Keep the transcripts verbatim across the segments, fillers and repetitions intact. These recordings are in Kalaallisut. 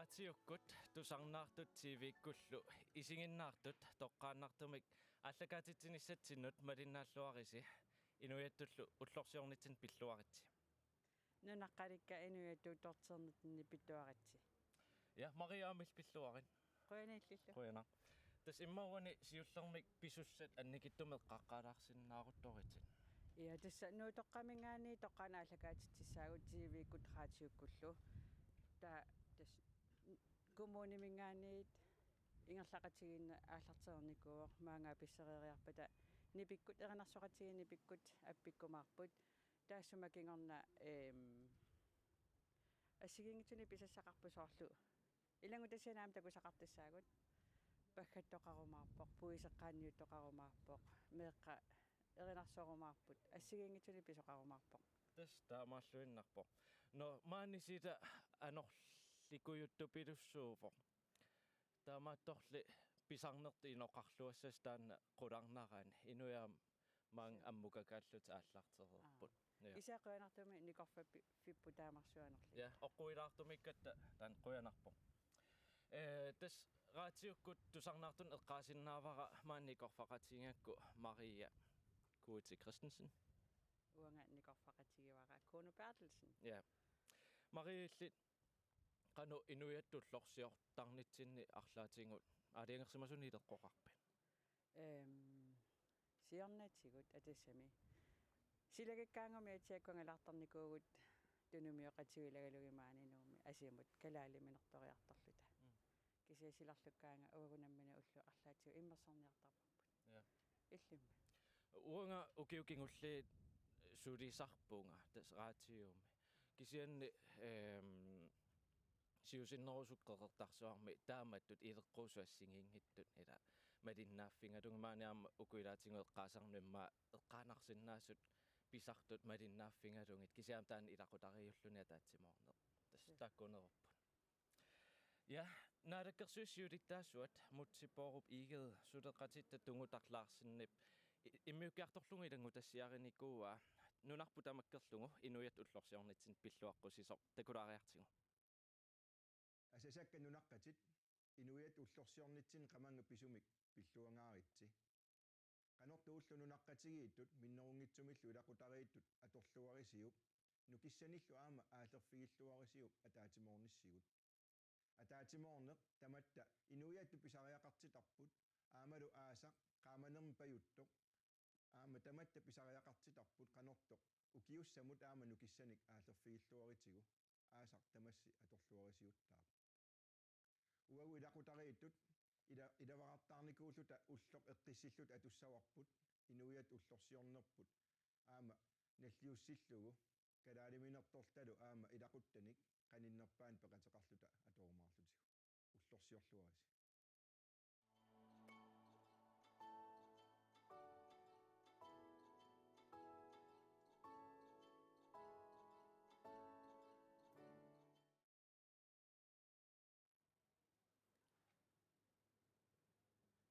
Raatiukkut tusarnaartut T V-kkullu isiginnaartut toqqaannartumik aallakaatitsinissatsinnut malinnaalluarisi inuiattullu ullorsiornitsinni pilluaritsi. Nunaqqalikka inuiattut ullorsiornitsinni pilluaritsi. Ja, Maria aamma illit pilluarit. Qujanaq illillu. Qujanaq. Tassa immaqa uani siullermik pisussat annikitsumik eqqaaqqaalaarsinnaaruttorisi. Ja, tassa Nuutoqqaminngaanniit toqqaannaq aallakaatitsissaagut T V-kkut raatiukkullu. Taava tassa kommuniminngaanniit ingerlaqatigiinneq aallartereernikuuvoq, maanga pissereeriarpata nipikkut, erinarsoqatigiit nipikkut appikkumaarput. Taassuma kingorna, ehm, assigiinngitsunik pisassaqarput soorlu ilanngutassianik aamma takusaqartassaagut. Paggattoqarumaarpoq, puiseqqaanniuttoqarumaarpoq, meeqqat erinarsorumaarput, assigiinngitsunik pisoqarumaarpoq. Tassa taamaalluinnarpoq. Nå, maani Sita anorlikujuttupilussuuvoq. Taamaattorli pisarnertut inoqarluassasut taanna qularnaraanni, inuiaat maanga ammukakaallutik aallartereerput. Ja. Isai qujanartumik nikorfaffipput taamarsuanerli. Ja, oqquilaartumiikkatta taanna qujanarpoq. Eh, tassa raatiukkut tusarnaartut eqqaasinnaavara maani nikorfaqatigigakku Maria Kuiti Christensen. Uanga nikorfaqatigivara Kuno Berthelsen. Ja. Maria, illit qanoq inuiattut ullorsiortarnitsinni arlaatigut aalajangersimasunik ileqqoqarpit? Ehm, siornatigut atassami. Silagikkaangami atsiakku angalaartarnikuuvugut Tunumioqatigut ilagalugit maani Nuummi Asimut kalaaliminertoriartorluta. Mm. Kisianni silarlukkaanga uagut nammineq ullut arlaatigut immersorniartarparput. Ja. Illimmi. Uanga ukiut kingulliit sulisarpunga tassa raatiumi. Kisianni, ehm, siusinnerusukkut Qeqertarsuarmi taamatut ileqquusut assigiinngitsut ila malinnaaffigalugit, maani aamma uku ilaatigut eqqaasarneq immaqa eqqaanarsinnaasut pisartut malinnaaffigalugit, kisianni taanna ilaqutariiulluni ataatsimoorneq. Tassa taakkuunerupput. Ja, Naalakkersuisut siulittaasuat Múte Bourup Egede suleqatitta Tungutarp Larsenip i-, immiukkiartorlugu ilanngutassiarinikuuaa nunarput tamakkerlugu inuiattut ullorsiornitsinni pilluaqqusisoq, takulaariartigu. Asasakka nunaqqatit, inuiattut ullorsiornitsinni qamannga pisumik pilluangaaritsi. Qanortuullu nunaqqatigiittut minnerunngitsumillu ilaqutariittut atorluarisiuk, nukissanillu aamma aallerfigilluarisiuk ataatsimoornissigut. Ataatsimoorneq tamatta inuiattut pisariaqartitarput, aammalu aasaq qaamanermut pajuttoq, aamma tamatta pisariaqartitarput qanortoq ukiussamut aamma nukissanik aallerfigilluaritigu, aasaq tamassi atorluarisiuttaaq. Uagut ilaqutariittut ila-, iluaqutaqarnikuulluta ulloq eqqissilluta atussavarput, inuiattut ullorsiornerput aamma nalliussillugu, kalaaliminertortalu aamma ilaquttanik qaninnerpaamik peqateqarluta atorumaarlutigu. Ullorsiorluarisi.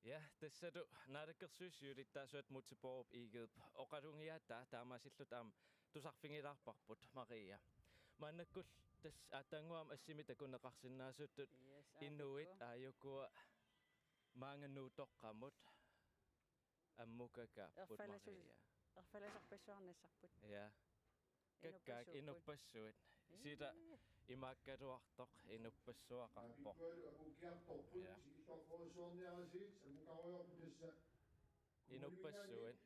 Ja, tassalu Naalakkersuisut siulittaasuat Múte Bourup Egedep oqalugiaataa taamaasilluta aamma tusarfigilaarparput, Maria. Maannakkullu tassa aatsaannguaq aamma assimi takuneqarsinnaasuttut. Yes, inuit, aajukua. Aajukua maanga Nuutoqqamut ammukakaapput, Erfalasu-, Maria. Erfalasorpassuarnissarput. Ja. Kakkaak inuppassuupput. Inuppassuit. Ii. Sila imaakkaluartoq inuppassuaqarpoq. Ja. Inuppassuit.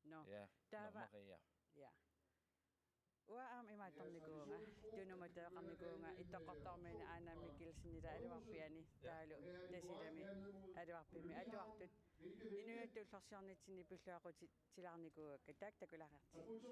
Nå, ja, taava. Nå, Maria. Ja. Uanga aamma imaattornikuuvunga, Tunumut ateqarnikuuvunga, Ittoqqortoormiini Aana Mikkelsenip aluarpiani, ja, taavalu Tasiilami aluarpimmi atuartut inuiattut ullorsiornitsinni pilluaqqutilaarnikuuakka, taakku takulaariartigit.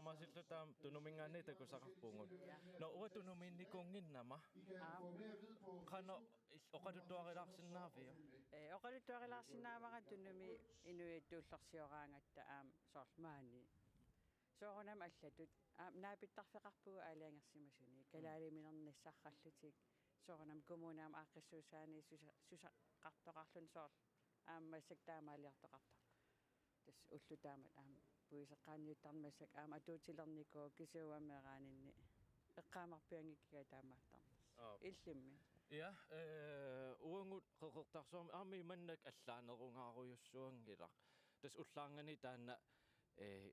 Masillu taam Tunuminngaanniit takusaqarpugut. Nå, uanga Tunumiinnikuunnginnama. Aap. Qanoq il-, oqaluttuarilaarsinnaaviuk? Ee, oqaluttuarilaarsinnaavara Tunumi inuiattut ullorsioraangatta aamma soorlu maani. Soorunami allatut. Aamma naapittarfeqarpugut aalajangersimasuni. Kalaaliminernissaarallutik. Soorunami kommuni aamma aaqqissuussaani susa-, susaqartoqarluni soorlu. Aamma massakkut taamaaliortoqartarpoq. Tassa ulloq taamatut aamma puiseqqaanniuttarneq massakkut aamma atuutilernikuuvoq kisianni uanga meeraaninni eqqaamarpianngikkiga taamaattarnersoq. Aap. Illimmi. Ja, eh, uagut Qeqertarsuarmi aamma imannak allaanerugaarujussuanngilaq. Tassa ullaarnganit taanna, eh,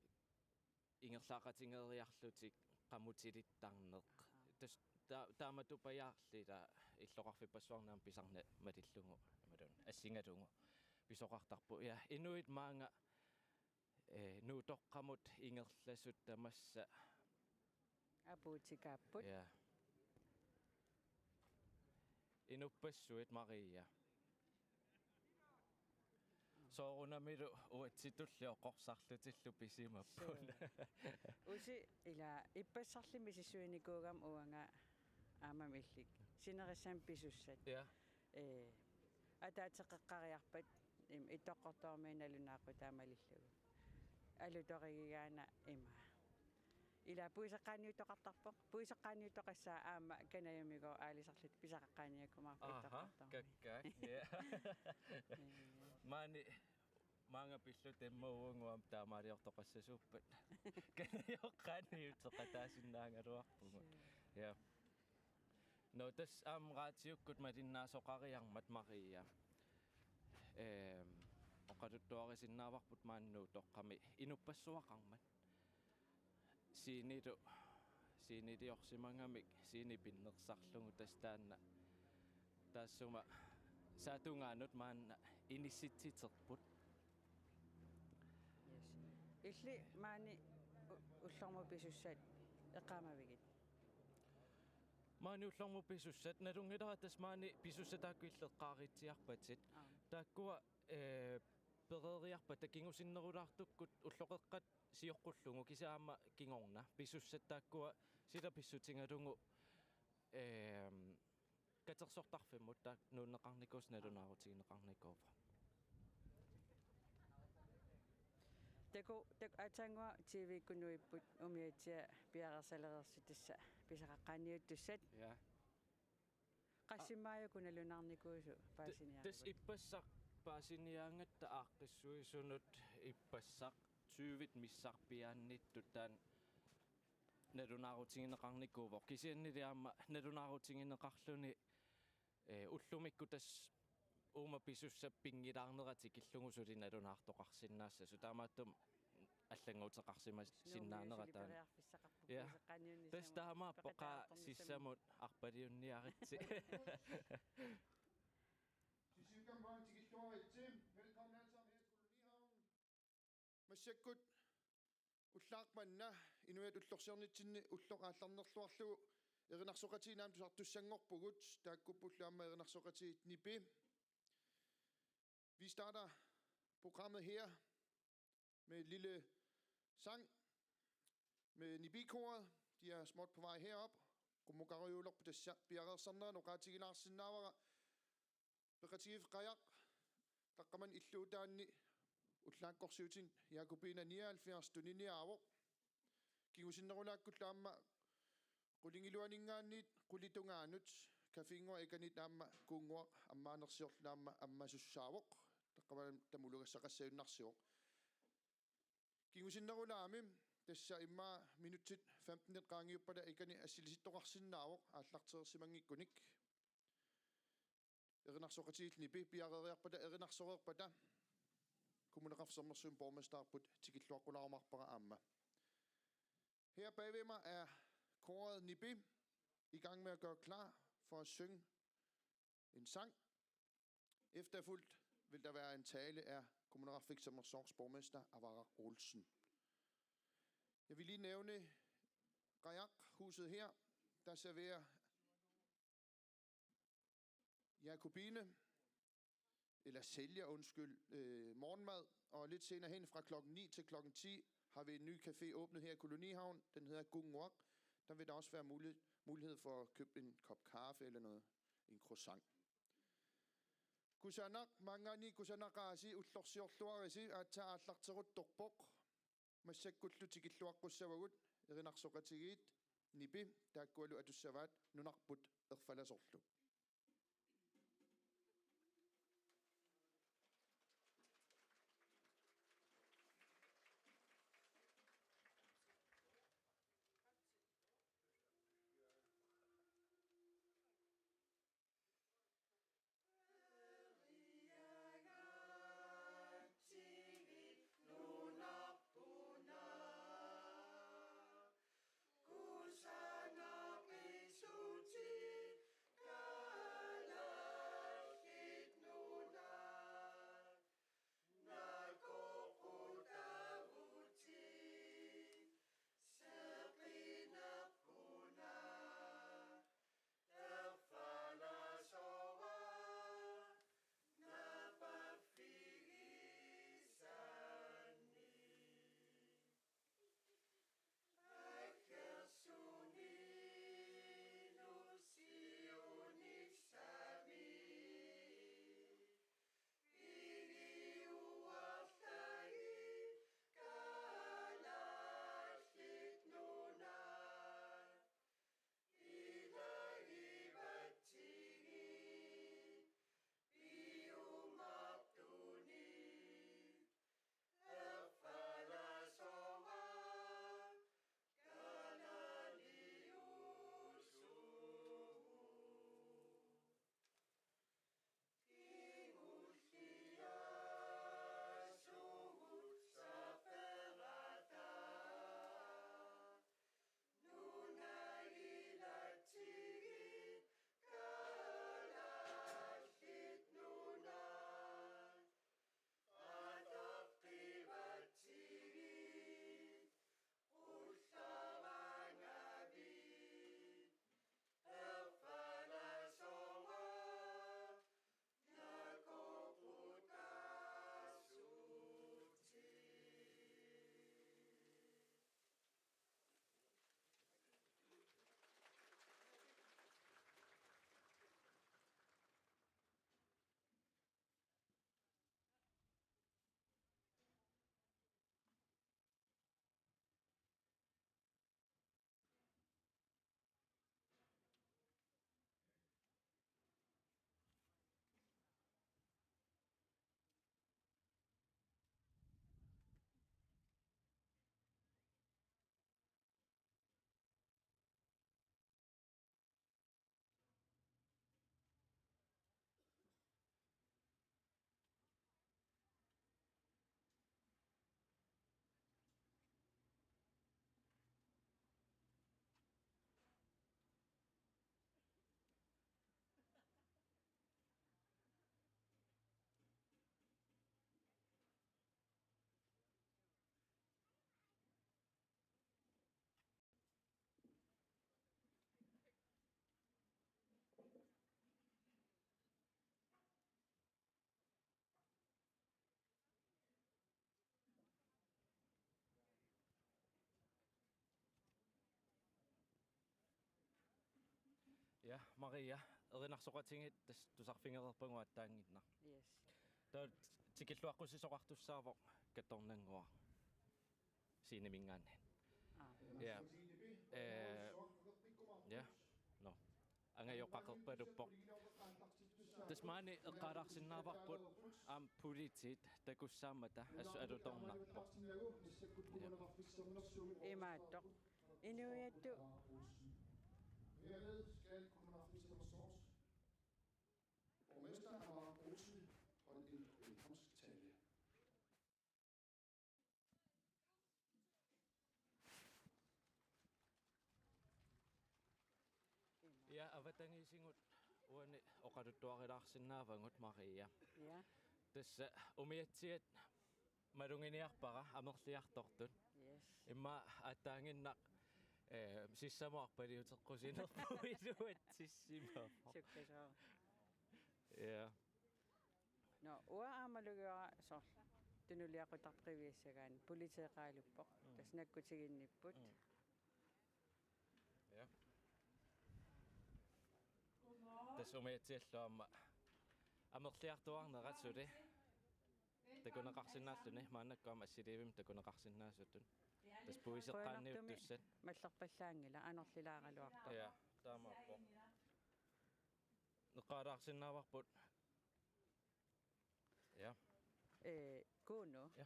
ingerlaaqatigeeriarlutik qamutilittarneq. Aap. Tassa ta-, taamatupajaarlila illoqarfippassuarnut aamma pisarneq malillugu imaluunniit assigalugu pisoqartarpoq. Ja, inuit maanga, eh, Nuutoqqamut ingerlasut tamassa apuutikaapput. Ja. Inuppassuit, Maria. Soorunamilu uatsitulli oqorsarlutillu pisimapput. Suu. Usi ila ippassarli misissuinikuugama uanga aammami illit. Sinerissami pisussat. Ja. Ee, ataaseq qeqqariarpat im-, Ittoqqortoormiit nalunaaqutaq malillugu. Alutorigigaanni ima. Ila puiseqqaanniuttoqartarpoq. Puiseqqaanniuttoqassaaq aamma Kanajamigooq aalisarluta pisaqaqqaanniakkumaarpoq. Aha, Ittoqqortoormiit. Kakkaak. Ja. Ee. Maani maanga pilluta immaqa uagut aamma taamaaliortoqassasuuppat. Kanajoqqaanniuttoqataasinnaagaluarpugut. Suu. Ja. Nå, tassa aamma raatiukkut malinnaasoqariarmat Maria. Ehm, oqaluttuarisinnaavarput maani Nuutoqqami inuppassuaqarmat. Scenetu, sceneliorsimagamik, scene pinnersarlugu tassa taanna. Taassuma saat tungaanut maanna inissitsiterput. Yes. Illit maani u-, ullormut pisussat eqqaamavigit? Maani ullormut pisussat, nalunngilara tassa maani pisussat taakku illit eqqaaritsiarpatit. Aap. Taakkua, eh, pereeriarpata kingusinnerulaartukkut ulloqeqqata sioqqullugu kisianni aamma kingorna. Pisussat taakkua sila pissutigalugu, ehm, katersortarfimmut taakku nuunneqarnikuusut nalunaarutigineqarnikuuvoq. Takuuk, takuuk aatsaannguaq T V-kkut nuipput umiatsiaq piareersalereersut tassa pisaqaqqaanniuttussat. Ja. Qassit maajukku nalunaarnikuusut paasiniaagut? Tassa ippassaq paasiniaagatta aaqqissuisunut ippassaq tyvit missarpiaannittut taanna nalunaarutigineqarnikuuvoq. Kisiannili aamma nalunaarutigineqarluni, eh, ullumikkut tassa uuma pisussap pinngilaarnera tikillugu suli nalunaartoqarsinnaassasut. Taamaattumik allannguuteqarsimasinnaanera taanna. Nuummiusuli periarfissaqarpugut. Ja. Puiseqqaanniunnissamut. Tassa taamaappoq, qaa peqataartornissamut. Sissamut arpaliunniaritsi. Sisimikan maani tikilluaritsi. Velkommen alle sammen her til Kolonihaven. Massakkut ullaaq manna inuiattut ullorsiornitsinni ulloq aallarnerluarlugu erinarsoqatigiinni aamma tusartussanngorpugut, taakkuuppullu aamma erinarsoqatigiit Nipi. Vi starter programmet her med en lille sang med Nipi-koret. De er småt på vej herop. Qummukarujuulerput tassa piareersarneranut oqaatigilaarsinnaavara. Peqatigiiffik Qajaq taqqamani illuutaanni ullaakkorsiutini Jakobine nioghalvfjerds tuniniaavoq. Kingusinnerulaakkullu aamma qulingiluaninngaanniit qulit tungaanut kaffinnguaq Ikanit aamma Kuunnguaq ammaanersiorlu aamma ammasussaavoq. Taqqamani taama ulugassaqassajunnarsivoq. Kingusinnerulaami tassa immaqa minutsit femtenit qaangiuppata Ikani assilisittoqarsinnaavoq aallartereersimanngikkunik. Erinarsoqatigiit Nipi piareeriarpata, erinarsoreerpata Kommuneqarfik Sermersuumi borgmesterput tikilluaqqulaarumaarpara aamma. Her bagved mig er koret Nipi i gang med at gøre klar for at synge en sang. Efterfulgt vil der være en tale af Kommuneqarfik Sermersuups borgmester Avara Olsen. Jeg vil lige nævne Qajaq-huset her, der serverer Jakobine, eller sælger, undskyld, øh, morgenmad, og lidt senere hen fra klokken ni til klokken ti har vi en ny café åbnet her i Kolonihavn. Den hedder Kunnguaq. Der vil der også være mulighed, mulighed for at købe en kop kaffe eller noget, en croissant. Kusanaq, maanngaanniit kusanaqaasi, ullorsiorluarisi, aatsaat aallarteruttorpoq. Massakkullu tikilluaqqussavagut, erinarsoqatigiit, nipi, taakkualu atussavaat nunarput erfalasorlu. Ja, Maria, erinarsoqatigiit tassa tusarfigereerpagut aatsaannguaq. Yes. Taava tikilluaqqussisoqartussaavoq Katornannguaq Sinemingaanniit. Aa. Ja. Eh, ja. No. Angajoqqaarpaluppoq. Tassa maani eqqaalaarsinnaavarput aamma politiit takussaammata assut alutornarpoq. Ja. Imaattoq. Inuiattut. Borgmester Amar Olsen holdt en velkomsttale. Ja, avatangiisigut uani oqaluttuarilaarsinnaavagut, Maria. Ja. Tassa umiatsiat maluginiarpara amerliartortut. Yes. Immaqa aatsaannguaq, eh, sissamut arpaliuteqqusinerput iluatsissimaarpoq. Sukkasoorlu. Ja. Nå, uanga aamma maluginiarpara soorlu. Tunuliaqutarput qiviassagaanni politeeqaaluppoq. Mm. Tassa nakkutiginnipput. Mm. Ja. Tassa umiatsiallu aamma amerliartuarnerat suli takuneqarsinnaalluni, maannakkut aamma assiliivimmi takuneqarsinnaasutut. Tassa puiseqqaanniuttussat. Mallerpallaanngilaq, anorlilaaraluarpoq. Ja, taamaappoq. Eqqaalaarsinnaavarput. Ja. Ee, Kuno. Ja.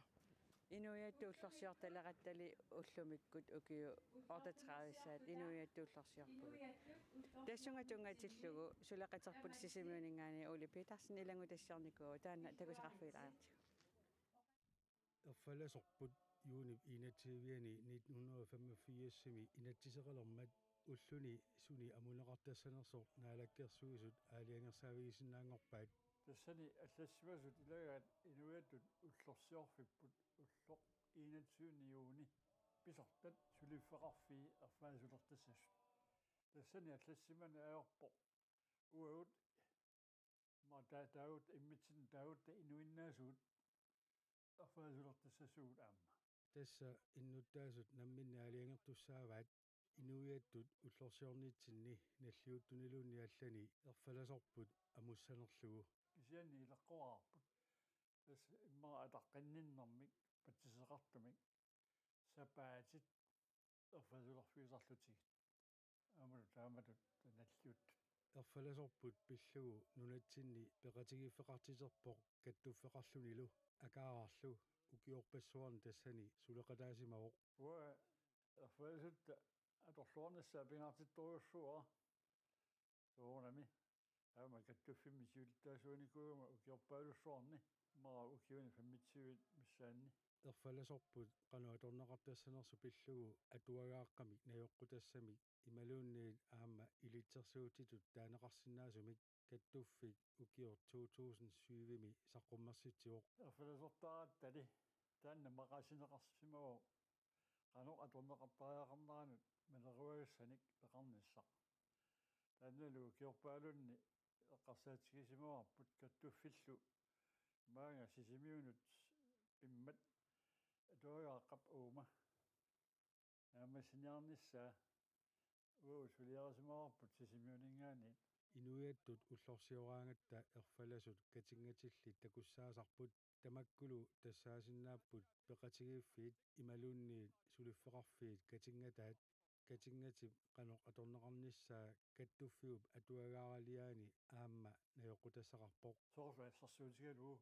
Inuiattut ullorsiortalerattali ullumikkut ukiut otteogtredive-ssaat inuiattut ullorsiorpugut. Tassunga tunngatillugu suleqaterput Sisimiuninngaanniit Ole Petersen ilanngutassiornikuuvoq, taanna takusaqarfigilaariartigu. Erfalasorput juunip enogtyve-ani nitten hundrede og femogfirs-imi inatsiseqalermat ulluni suni amuneqartassanersoq Naalakkersuisut aalajangersaavigisinnaanngorpaat. Tassani allassimasut ilagaat inuiattut ullorsiorfipput ulloq enogtyvende juni pisortat suliffeqarfii erfalasulertassasut. Tassani allassimani ajorpoq uagut, ma ta-, taagutta immitsinnut taagutta inuinnaasugut erfalasulertassasugut aamma. Tassa innuttaasut namminneq aalajangertussaavaat inuiattut ullorsiornitsinni nalliuttuniluunniit allani erfalasorput amussanerlugu. Kisianni ileqqoraarput. Tassa immaqa ataqqinninnermik patsiseqartumik sapaatit erfalasulerfigisarlutigit. Aammalu taamatut nalliuttut. Erfalasorput pillugu nunatsinni peqatigiiffeqartiterpoq kattuffeqarlunilu, Akaararlu ukiorpassuarni tassani suleqataasimavoq. Uanga erfalasutta atorluarnissaa pingaartittorujussuuara. Soorunami. Aamma kattuffimmi siulittaasuunikuugama ukiorpaalussuarni, immaqa ukiuni femogtyve missaanni. Erfalasorput qanoq atorneqartassanersoq pillugu atuagaaqqamik najoqqutassamik imaluunniit aamma ilitsersuutitut taaneqarsinnaasumik kattuffik ukioq to tusind syv-imi saqqummersitsivoq. Erfalasortaarattali taanna maqaasineqarsimavoq qanoq atorneqartariaqarneranut maleruagassanik peqarnissaq. Taannalu ukiorpaalunni eqqarsaatigisimavagut kattuffillu maanga Sisimiunut pimmat atuagaaqqap uuma naammassiniarnissaa. Uagut suliarisimavarput Sisimiuninngaanniit. Inuiattut ullorsioraangatta erfalasut katinngatillit takussaasarput, tamakkulu tassaasinnaapput peqatigiiffiit imaluunniit suliffeqarfiit katinngataat. Katinngatip qanoq atorneqarnissaa kattuffiup atuagaaraliaani aamma najoqqutassaqarpoq. Soorlu assersuutigalugu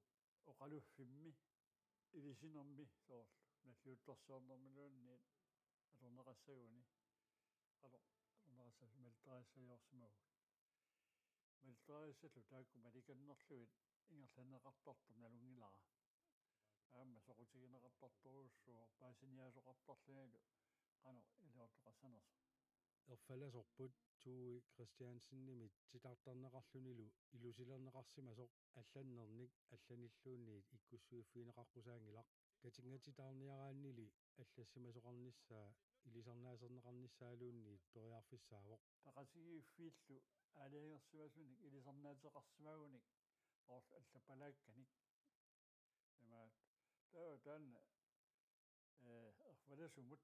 oqaluffimmi ilisinermi soorlu nalliuttorsiornermiluunniit atorneqassaguni qanoq atorneqassasut malterissaliorsimavugut. Malterissallu taakku malikannerlugit ingerlanneqartartoq nalunngilara. Aamma soqutigineqartartorujussuuvoq paasiniaasoqartarlunilu qanoq iliortoqassanersoq. Erfalasorput Tue Christiansenimit titartarneqarlunilu ilusilerneqarsimasoq allannernik allanilluunniit ikkussuiffigineqaqqusaanngilaq. Katinngatitaarniaraannili allassimasoqarnissaa ilisarnaaserneqarnissaaluunniit periarfissaavoq. Peqatigiiffiillu aalajangersimasunik ilisarnaateqarsimagunik soorlu allapalaakkanik. Imaat, taava taanna, ee, erfalasumut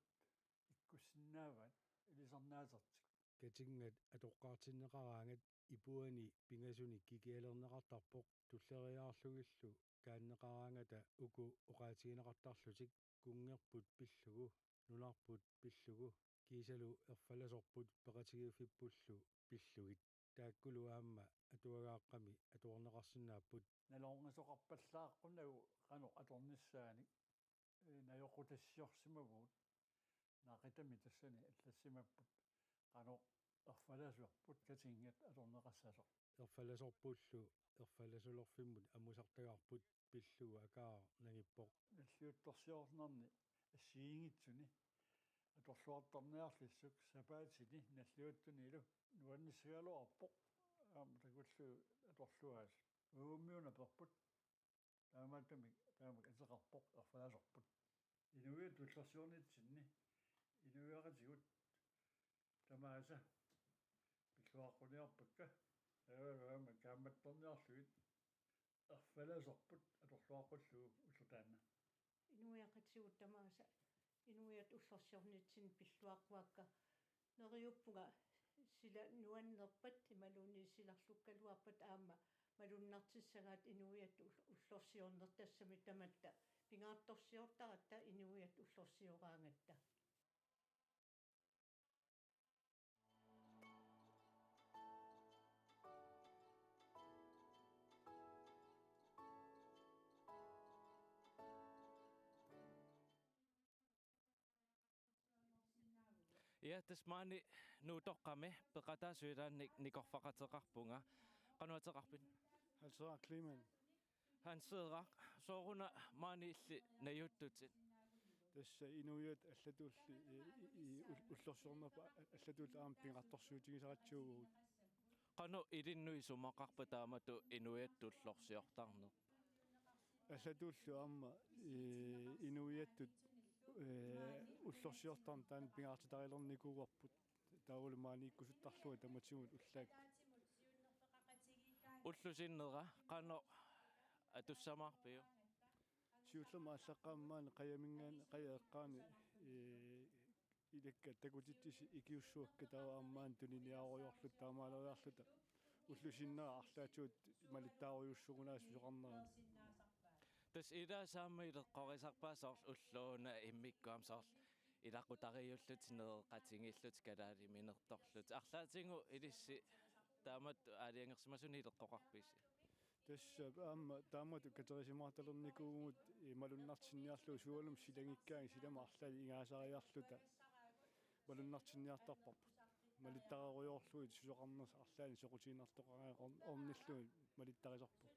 ikkussinnaavaat ilisarnaatertik. Katinngat atoqqaartinneqaraangat ipuani pingasunik kikialerneqartarpoq tulleriiaarlugillu kaanneqaraangata uku oqaatigineqartarlutik kunngerput pillugu, nunarput pillugu, kiisalu erfalasorput peqatigiiffippullu pillugit. Taakkulu aamma atuagaaqqami atuarneqarsinnaapput. Nalornisoqarpallaaqqunagu qanoq atornissaanik, ee, najoqqutassiorsimavugut. Naaqitami tassani allassimapput qanoq erfalasorput katinngat atorneqassasoq. Erfalasorpullu erfalasulerfimmut amusartagarput pillugu Akaaraq nangippoq. Nalliuttorsiornerni assigiinngitsuni atorluartarniarlissuk sapaatini nalliuttunilu nuannissagaluarpoq, aamma takullugu atorluaasut. Uagummi una perput, taamaattumik taamak ateqarpoq erfalasorput. Inuiattut ullorsiornitsinni inuiaqatigut tamaasa pilluaqquniarpakka, taavalu aamma kaammattorniarlugit erfalasorput atorluaqqullugu ulloq taanna. inuiaqatigiit tamaasa inuiattut ullorsiornitsinni pilluaqquakka. Neriuppunga sila nuannerpat imaluunniit silarlukkaluarpat aamma malunnartissagaat inuiattut ull-, ullorsiorneq, tassami tamatta pingaartorsiortaratta inuiattut ullorsioraangatta. Ja, tassa maani Nuutoqqami peqataasut ilaanni nikorfaqateqarpunga. Qanoq ateqarpit? Hans Henrik Kleemann. Hans Henrik, sooruna maani illit najuuttutit? Tassa inuiattut allatulli, i-, i-, i-, ul-, ullorsiornerput a-, allatulli aamma pingaartorsiutigisaratsiuvugut. Qanoq ilinnut isumaqarpa taamatut inuiattut ullorsiortarneq? Allatulli aamma, eh, inuiattut, eh, ullorsiortarneq taanna pingaartitalernikuuarput. Taavalu maaniikkusuttarlunga tamatigut ullaakkut. Ullup sinnera qanoq atussamaarpiuk? Siullermik aallaqqaammut maani qajaminngaanniit, qajap eqqaani, ee, ilakka takutitsisut ikiussuakka, taava aamma maani tuniniaarujoorluta taamaaleriarluta ullup sinnera arlaatigut malittaarujussuugunaasut susoqarnerani. Tassa ilaasa aamma ileqqorisarpaa soorlu ulloq una immikkut aamma soorlu ilaqutariiullutik nereqatigiillutik kalaaliminertorlutik. Arlaatigut ilissi taamatut aalajangersimasunik ileqqoqarpisi? Tassa aamma taamatut katerisimaartalernikuuvugut, eh, malunnartinniarlugu sualummik silagikkaangat silami arlaannik ingaasariarluta malunnartinniartarparput. Malittarerujoorlugit susoqarnersoq arlaannik soqutiginartoqarani orn-, ornillugit malittarisarput.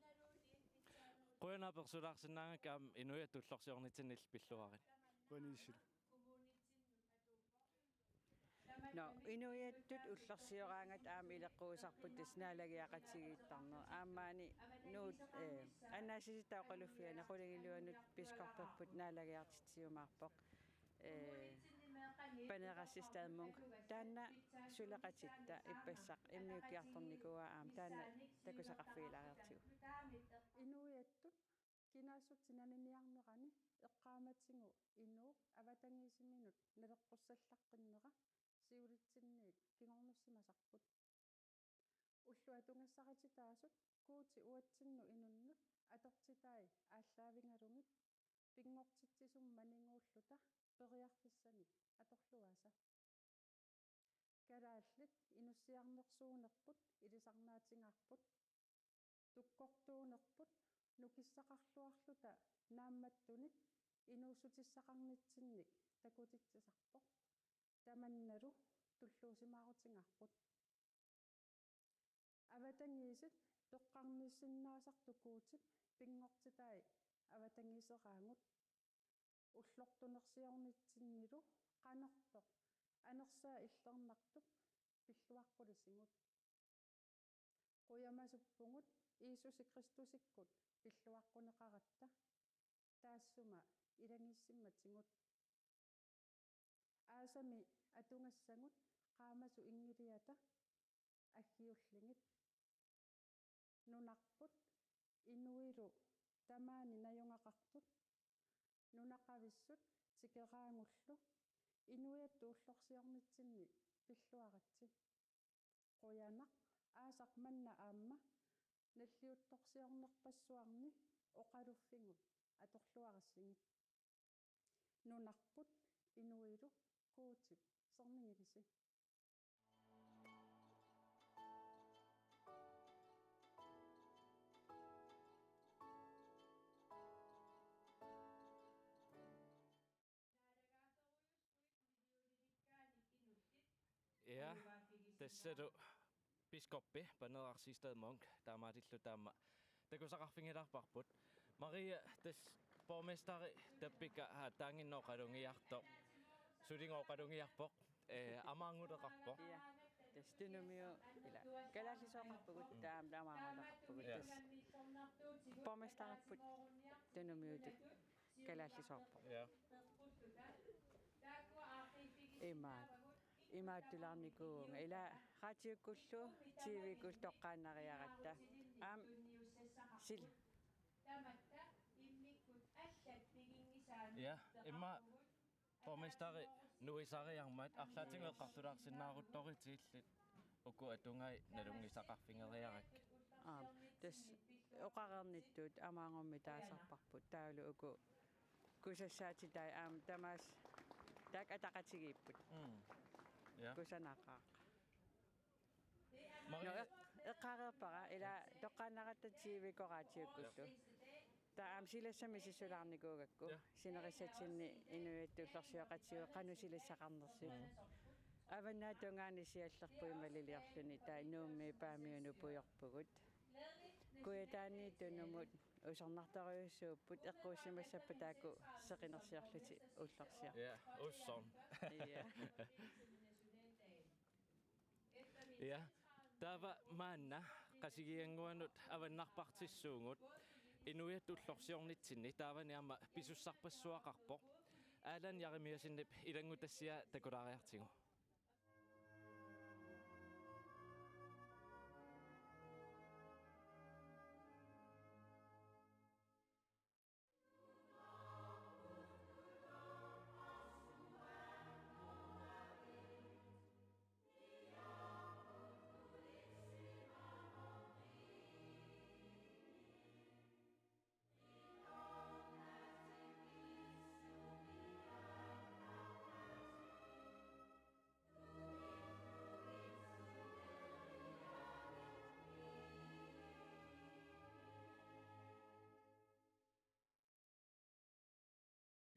Qujanaq apersulaarsinnaagakku aamma inuiattut ullorsiornitsinni illit pilluarit. Qujanaq ilissi. Nå, inuiattut ullorsioraangata aamma ileqquisarput tassa naalagiaqatigiittarneq. Aamma maani Nuup, eh, annaasisitta oqaluffiani qulingiluanut biskopperput naalagiartitsiumaarpoq. Eh, Paneerassis Stad Munk. Taanna suleqatitta ippassaq immiukkiartornikuuaa aamma taanna takusaqarfigilaariartigu. Inuiattut kinaassutsip naniniarnerani eqqaamatigut inuup avatangiisiminut naleqqussalaqqinnera siulitsinniit kingornussimasarput. Ullut atugassarititaasut Guutip uatsinnut inunnut atortitai aallaavigalugit pinngortitsisumik maniguulluta periarfissanik atorluasa. Kalaallit inussiarnersuunerput ilisarnaatigaarput. Tukkortuunerput nukissaqarluarluta naammattunik inuussutissaqarnitsinnik takutitsisarpoq. Tamannalu tulluusimaarutigaarput. Avatangiisit toqqarnissinnaasartut Guutip pinngortitai avatangiiseraagut. Ullortunersiornitsinnilu qanortoq anersaa illernartup pilluaqqulisigut. Qujamasuppugut Jiisusi Kristusikkut pilluaqquneqaratta, taassuma ilagiissimmatigut. Aasami atugassagut qaamasoq inngiliata aggiulligit. Nunarput inuilu tamaani najugaqartut nunaqavissut tikeraagullu inuiattut ullorsiornitsinni pilluaritsi. Qujanaq aasaq manna aamma nalliuttorsiornerpassuarni oqaluffigut atorluarissigit. Nunarput inuilu Guutip sernigilisi. Ja, tassalu biskoppi Paneeraq Siegstad Munk taamaalilluta aamma takusaqarfigilaarparput. Maria, tassa borgmesteri Tappikka aatsaannguaq oqalugiartoq, sulinnguaq oqalugiarpoq, eh, amaannguleqarpoq. Ja, tassa Tunumiut ila kalaallisooqarpugut, taama amaannguleqarpugut. Ja. Tassa borgmesteriput Tunumiutut kalaallisoorpoq. Ja. Imaat. Imaattulaarnikuuvunga. Ila radiukkullu, T V-kkullu toqqaannariaratta. Aamma sil. Ja, immaqa borgmesteri nuisariarmat arlaatigut eqqartulaarsinnaaruttorlutillit uku atugai nalunngisaqarfigeriarakkit. Aap, tassa oqareernittut amaagummi taasarparput taavalu uku kusassaatitai aamma tamaasa taakku ataqatigiipput. Mm. Ja. Kusanaqaaq. Maria. No, eq-, eqqaareerpara ila toqqaannaratta T V-kkoraatiukkullu. Taava aamma silassamik misissulaarnikuugakku. Ja. Sinerissatsinni inuiattut ullorsioqatigiipput qanoq silassaqarnersut. Mm. Avannaata tungaanut siallerpugut malilliorluni taava Nuummi Paamiunut pujorpugut. Kujataani Tunumut usornartorujussuupput eqquussimassapput taakku seqinersiorlutik ullorsiortut. Ja, usorn. Ja. Ja, taava maanna Qasigiannguanut avannarpartissuugut inuiattut ullorsiornitsinni taavani aamma pisussarpassuaqarpoq. Allan Jeremiassenip ilanngutassiaa takulaariartigu.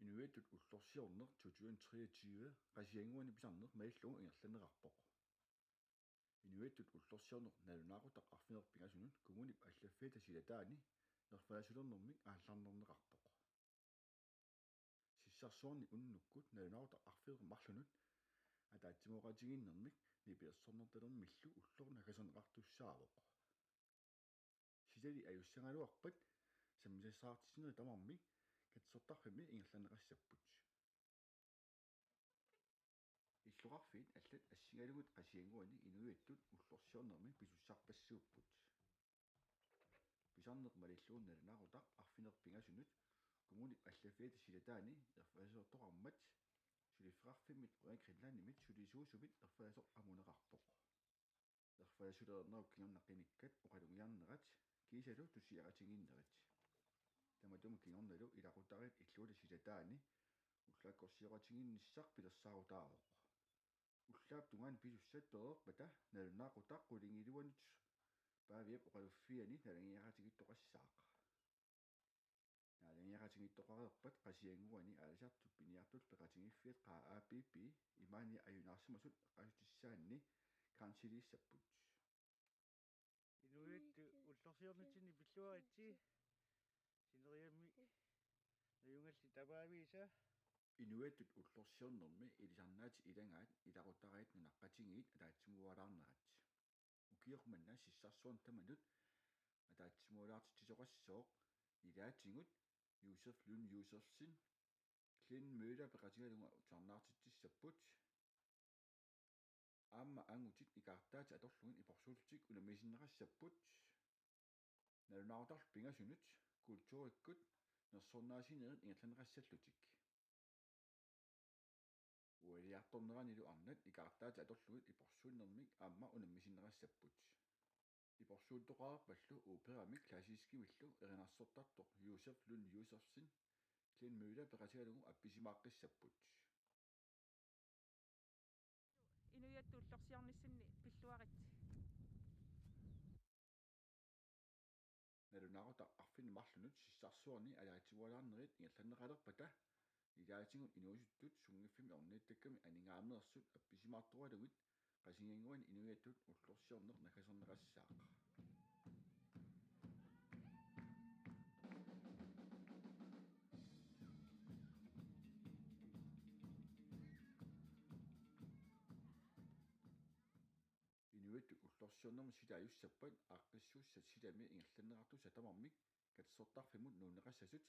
Inuiattut ullorsiorneq to tusind treogtyve Qasigiannguani pisarneq malillugu ingerlanneqarpoq. Inuiattut ullorsiorneq nalunaaqutaq arfineq-pingasunut kommunip allaffiata silataani erfalasulernermik aallarnerneqarpoq. Sissarsuarni unnukkut nalunaaqutaq arfineq-marlunut ataatsimooqatigiinnermik nipilersornertalermillu ullorlu nakaserneqartussaavoq. Sitali ajussagaluarpat sammisassaqartitsinerit tamarmik katersortarfimmi ingerlanneqassapput. Illoqarfiit allat assigalugit Qasigiannguani inuiattut ullorsiornermi pisussarpassuupput. Pisarneq malillugu nalunaaqutaq arfineq-pingasunut kommunip allaffiata silataani erfalasulertoqarmat suliffeqarfimmit Royal Greenlandimit sulisuusumit erfalasoq amuneqarpoq. Erfalasulereernerup kingorna qinikkat oqalugiarnerat kiisalu tusiaqatigiinnerit. Tamatuma kingornalu ilaqutariit illuata silataani ullaakkorsioqatigiinnissaq pilersaarutaavoq. Ullaap tungaanut pisussat pereerpata nalunaaqutaq qulingiluanut Paaviap oqaluffiani naalagaatigittoqassaaq. Naalagaatigittoqareerpat Qasigiannguani aalisartut piniartullu peqatigiiffiat Q A B B imaani ajunaarsimasut eqqaassutissaanni grantiliissapput. Inuiattut ullorsiornitsinni pilluaritsi, sineriammi najugallit tamaaviisa. Inuiattut ullorsiornermi ilisarnaatit ilagaat ilaqutariit nunaqqatigiit ataatsimooralaarnerat. Ukioq manna sissarsuarni tamanut ataatsimooralaartitsisoqassooq ilaatigut Josef Lund Josefsen, Glenn Møller peqatigalugu tusarnaartitsissapput. Aamma angutit ikaartaatit atorlugit iporsuullutik unammisinneqassapput. Nalunaaqutarlu pingasunut kulturikkut nersornaasinerit ingerlanneqassallutik. Ualiartorneranilu arnat ikaartaatit atorlugit iporsuunnermik aamma unammisinneqassapput. Iporsuuttoqareerpallu operamik klassiskimillu erinarsortartoq Josef Lund Josefsen, Glenn Møller peqatigalugu appisimaaqqisassaapput. Inuiattut ullorsiornitsinni pilluaritsi. Nalunaaqutaq arfineq-marlunut sissarsuarni ataatsimooralaarnerit ingerlanneqalerpata, ilaatigut inuusuttut sunngiffimmi ornittakkami aningaaneersut appisimaartoralugit Qasigiannguani inuiattut ullorsiorneq nakaserneqassaaq. Inuiattut ullorsiornermi sila ajussappat aaqqissuussat silami ingerlanneqartussat tamarmik katersortarfimmut nuunneqassasut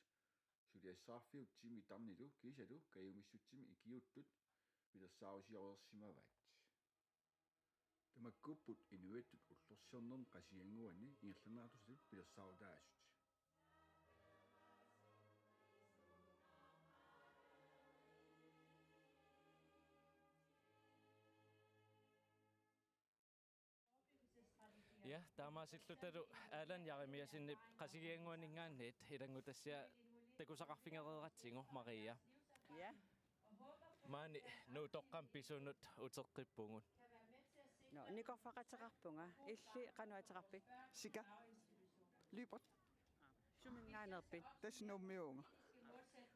suliassaqarfiup Jimmy Tarnilu kiisalu kajumissutsimik ikiuuttut pilersaarusioreersimavaat. Tamakkuupput inuiattut ullorsiornermi Qasigiannguani ingerlanneqartussatut pilersaarutaasut. Ja, taamaasillutalu Allan Jeremiassenip Qasigiannguaninngaanniit ilanngutassiaq takusaqarfigereeratsigu, Maria. Ja. Maani Nuutoqqami pisunut uteqqippugut. Nå, nikorfaqateqarpunga. Illit qanoq ateqarpit? Sika. Lyberth. Suminngaanneerpit? Tassa Nuummiuuvunga.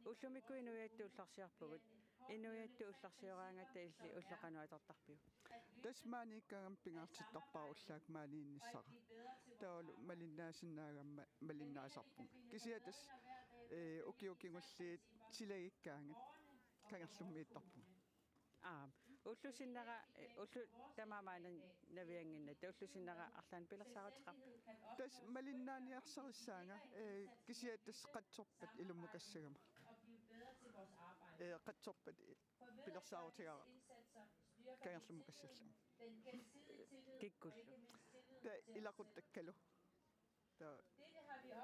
Ullumikkut inuiattut ullorsiorpugut. Inuiattut ullorsioraangatta illit ulloq qanoq atortarpiuk? Tassa maaniikkaangama pingaartittarpara ullaakkut maaniinnissara. Taavalu malinnaasinnaagama malinnaasarpunga. Kisianni tassa, ee, ukiut kingulliit silagikkaangat kangerlummiittarpunga. Aap. Ullup sinnera, eh, ullut tamaat maani naviannginnatta, ullup sinnera arlaannik pilersaaruteqarpit? Tassa malinnaaniarsarissaanga, eh, kisianni tassa qatsorpat ilummukassagama. Eh, qatsorpat i-, pilersaarutigaara kangerlummukassallugu. Kikkullu? Taava ilaquttakkalu. Taava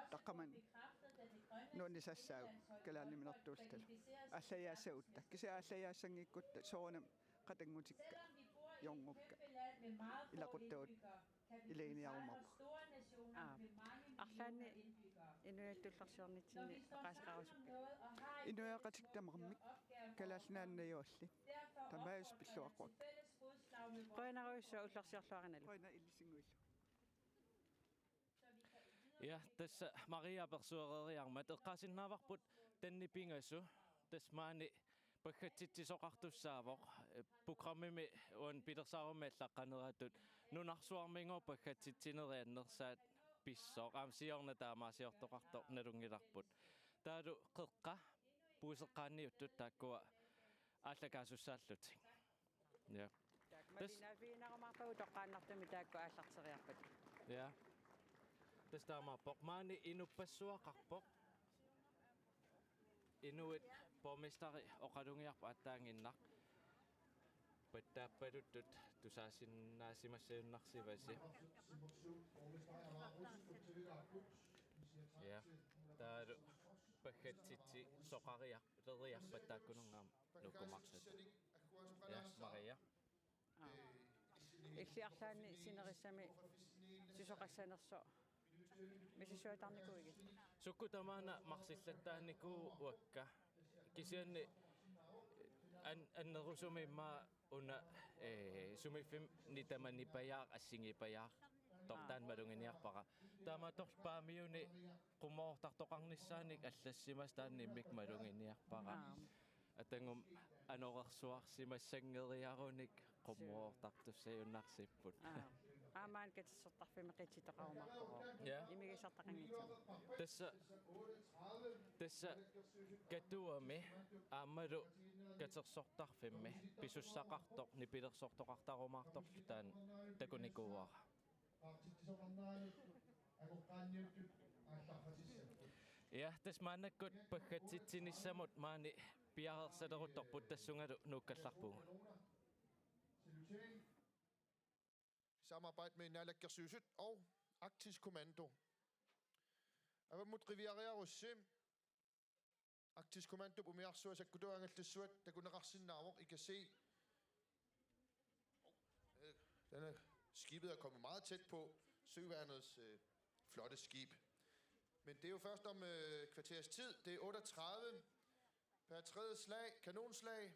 taqqamani nuannisassaagut kalaallit nammineerluta. Aallajaassagutsigu. Kisianni aallajaassanngikkuttaaq soorunami qatanngutikka jornukka ilaquttagut ilaginiarumaarput. Aap. Arlaanni inuiattut ullorsiornitsinni oqaaseqarusuppit? Inuiaqatigiit tamarmik, Kalaallit Nunaanni najugallit. Taamaattoq pilluaqquakka. Qujanarujussuaq, ullorsiorluarinalu. Qujanaq ilissinnguillu. Ja, tassa Maria apersuereeriarmat eqqaasinnaavarput taanna pingasut, tassa maani paggatsitsisoqartussaavoq, programmimi uani pilersaarummik allaqqaneratut nunarsuarmigooq paggatsitsinerit annersaat pissoq, aamma siorna taamaasiortoqartoq nalunngilarput. Taavalu qeqqa puiseqqaanniuttut taakkua aallakaasussaallutik. Ja. Tassa malinnaaffiginerumaarpagut toqqaannartumik taakku aallarteriarpata. Ja. Tassa taamaappoq. Maani inuppassuaqarpoq. Inuit borgmesteri oqalugiarpoq aatsaannguaq. Pattaappaluttut tusaasinnaasimassagunnarsivasi. Ja. Taavalu paggatsitsisoqariarput, -leriarpat taakkununnga aamma nukkumaartut. Ja, Maria. Aap. Illit arlaanni sinerissami susoqassanersoq misissuataarnikuuigit? Sukkut tamaana marsillattaarnikuuakka. Kisianni an-, annerusumik immaqa una, eh, sumiiffimmi tamanipajaaq, assigipajaartoq, aap, taanna maluginiarpara. Taamaattorli Paamiuni qummoortartoqarnissaanik allassimasut taanna immikkut maluginiarpara. Aap. Atagum anorersuarsimassanngeriarunik qummoortartussagunnaarsipput. Aap. Aamma katersortarfimmi qitsittoqarumaarpoq. Ja. Imigisartaqanngitsoq. Tassa, tassa Katuami aammalu katersortarfimmi pisussaqartoq nipilersortoqartarumaartorlu taanna takunikuuara. Ja, tassa maannakkut paggatsitsinissamut maani piareersaleruttorput, tassungalu nuukkallarpugut. Samarbejde med Naalakkersuisut og Arktisk Kommando. Avammut qiviariarussi. Arktisk Kommando umiarsuaq sakkutuut angallassuaq takuneqarsinnaavoq, I kan se. Øh, den er, skibet er kommet meget tæt på søværnets, øh, flotte skib. Men det er jo først om, øh, kvarters tid. Det er otteogtredive per tredje slag, kanonslag.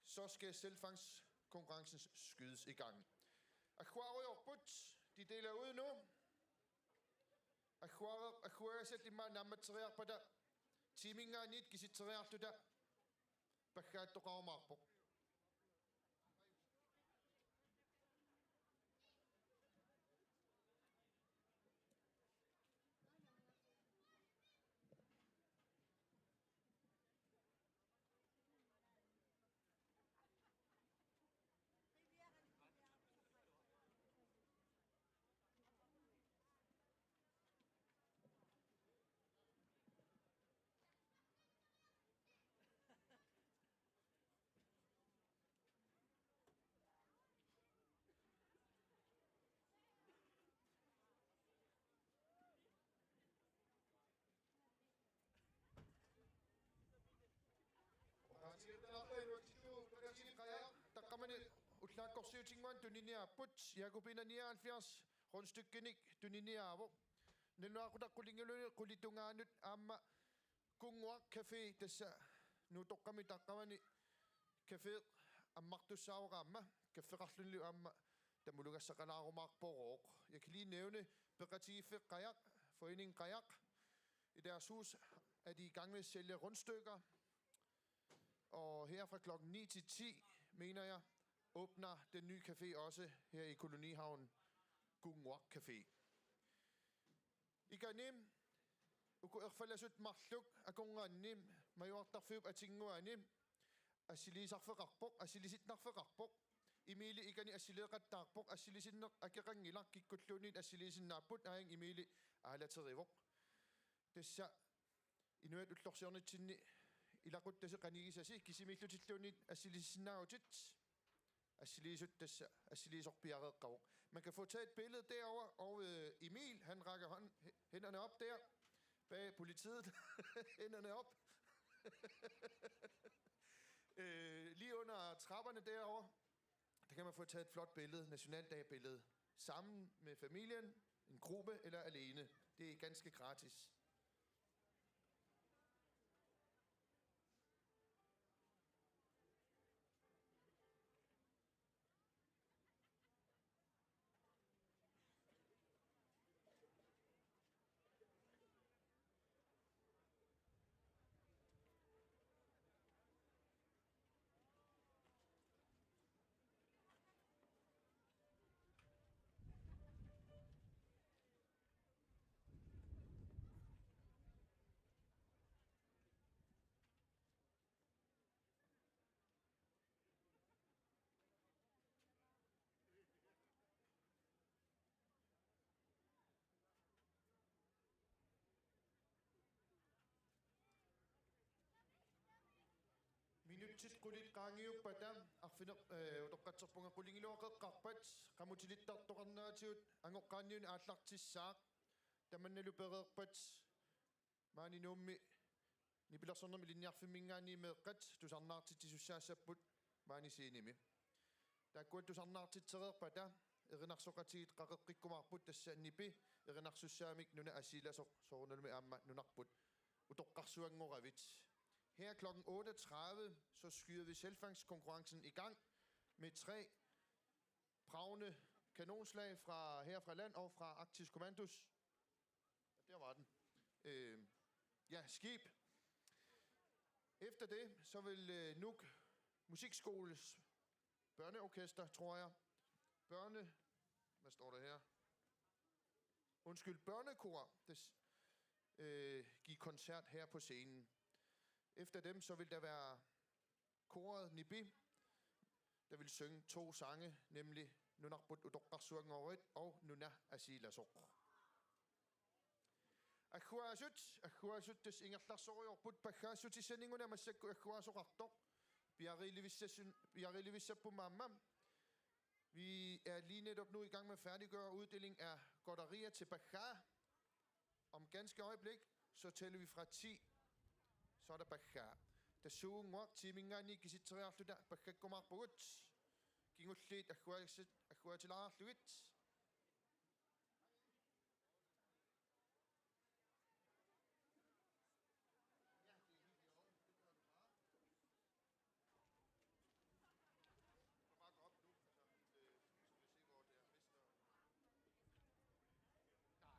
Så skal selvfangstkonkurrencen skydes i gang. Agguaarujoorput, de deler ud nu. Agguaareq, agguaagasat immaqa naammatsereerpata tiimingaanniit kisitseriarluta paggaattoqarumaarpoq. Taakkorsiutinnguanik tuniniaapput, Jakobine nioghalvfjerds rundstykkenik tuniniaavoq. Nalunaaqutaq qulingiluanut qulit tungaanut aamma Kunnguaq Café, tassa Nuuttoqqami taqqavani café ammartussaavoq aamma, kaffeqarlunilu aamma tamulugassaqalaarumaarporooq. Jeg kan lige nævne Peqatigiiffiit Qajaq, Foreningen Qajaq. I deres hus er de i gang med at sælge rundstykker. Og her fra klokken ni til ti, mener jeg, åbner den nye café også her i Kolonihavn, Kunnguaq Café. Ikani uku erfalasut marluk akornanni majuartarfiup atinnguani assiliisarfeqarpoq, assilisinnarfeqarpoq. Emili ikani assileeqattaarpoq, assilisinneq akeqanngilaq, kikkulluunniit assilisinnaapput, aajuku Emili aalaterivoq. Tassa inuit ullorsiornitsinni ilaquttasi qanigisasi kisimiillutilluunniit assilisinnaavutit. Assiliisut tassa assiliisorpiareeqqavoq. Man kan få taget et billede derovre, og øh, Emil, han rækker hånd, hænderne op der, bag politiet. Hænderne op. Øh, lige under trapperne derovre, der kan man få taget et flot billede, nationaldagbillede, sammen med familien, en gruppe eller alene. Det er ganske gratis. Minutsit qulit qaangiuppata arfineq-, øh, utoqqatserpunga, qulingiluat qeqqarpat, qamutilittartoqarneratigut angoqqaanniunik aallartissaaq, tamannalu pereerpat maani Nuummi nipilersornermi ilinniarfimminngaanniit meeqqat tusarnaartitsisussaassapput maani scenemi. Taakkua tusarnaartitsereerpata erinarsoqatigiit qaqeqqikkumaarput, tassa nipi erinarsussaamik nuna assilasoq soorunalumi aamma nunarput utoqqarsuanngoravit. Her klokken otteogtredive, så skyder vi selvfangstkonkurrencen i gang med tre bravende kanonslag fra, her fra land og fra Arktisk Kommandos. Der var den. Øh, ja, skib. Efter det, så vil øh, Nuuk Musikskoles børneorkester, tror jeg. Børne... Hvad står der her? Undskyld, børnekor, det, øh, give koncert her på scenen. Efter dem, så vil der være koret Nipi, der vil synge to sange, nemlig Nunarput Utoqqarsuanngorit og Nuna Assilasoq. Agguaasut, agguaasut tassa ingerlasorujoorput, paggaassutissaninnguaq massakkut agguaasoqartoq. Piareerlivissassun-, piareerlivissapput aamma. Vi er lige netop nu i gang med at færdiggøre uddeling af godterier til paggaa. Om ganske øjeblik, så tæller vi fra ti, så er der paggaa. Tassuugunnguaq tiiminngaanniit kisitseriarluta paggakkumaarpugut. Kingulliit agguaasat-, agguaatilaarlugit. Bare gå op nu, så, øh, så skal vi se, hvor det er bedst at... Nej.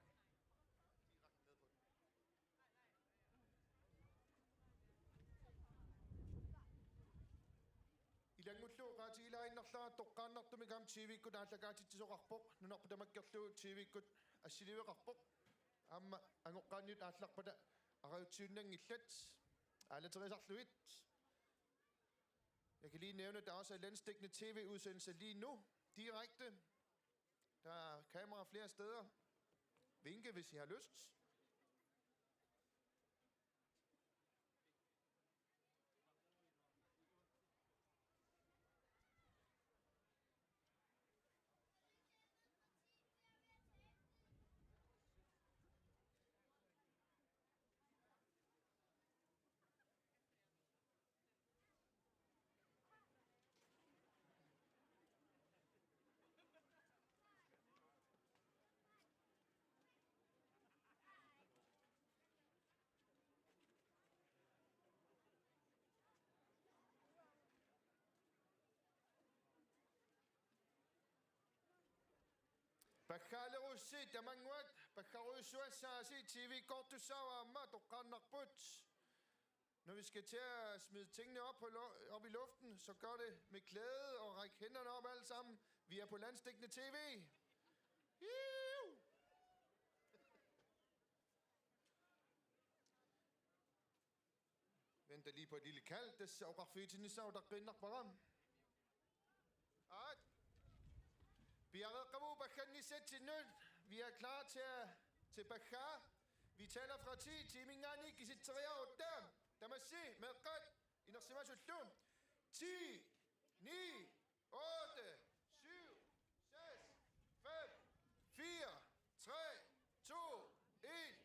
Direkte ned på den. Ilanngullugu oqaatigilaaginnarlara, toqqaannartumik aamma T V-kkut aallakaatitsisoqarpoq, nunarput tamakkerlugu T V-kkut assiliveqarpoq. Aamma angoqqaanniit aallarpata arajutsiunnanngillat, aalaterisarlugit. Jeg kan lige nævne, at der også er landsdækkende T V-udsendelser lige nu, direkte. Der er kameraer flere steder. Vinke, hvis I har lyst. Paggaalerussi tamannguat, paggarujussuassaasi, T V-kkoortussaavoq aamma, toqqaannarput. Når vi skal til at smide tingene op på lu-, op i luften, så gør det med glæde og ræk hænderne op alle sammen. Vi er på landsdækkende T V. Juhu! Venter lige på et lille kald, tassa oqarfigitinnissaa utaqqiinnarpara. Aat. Piareeqqavugut paggannissatsinnut. Vi er klar til at, til paggaa. Vi tæller fra ti, ti-minngaanniit kisitseriarutta. Tamassi, meeqqat, inersimasullu. Ti, ni, otte, syv, seks, fem, fire, tre, to, en.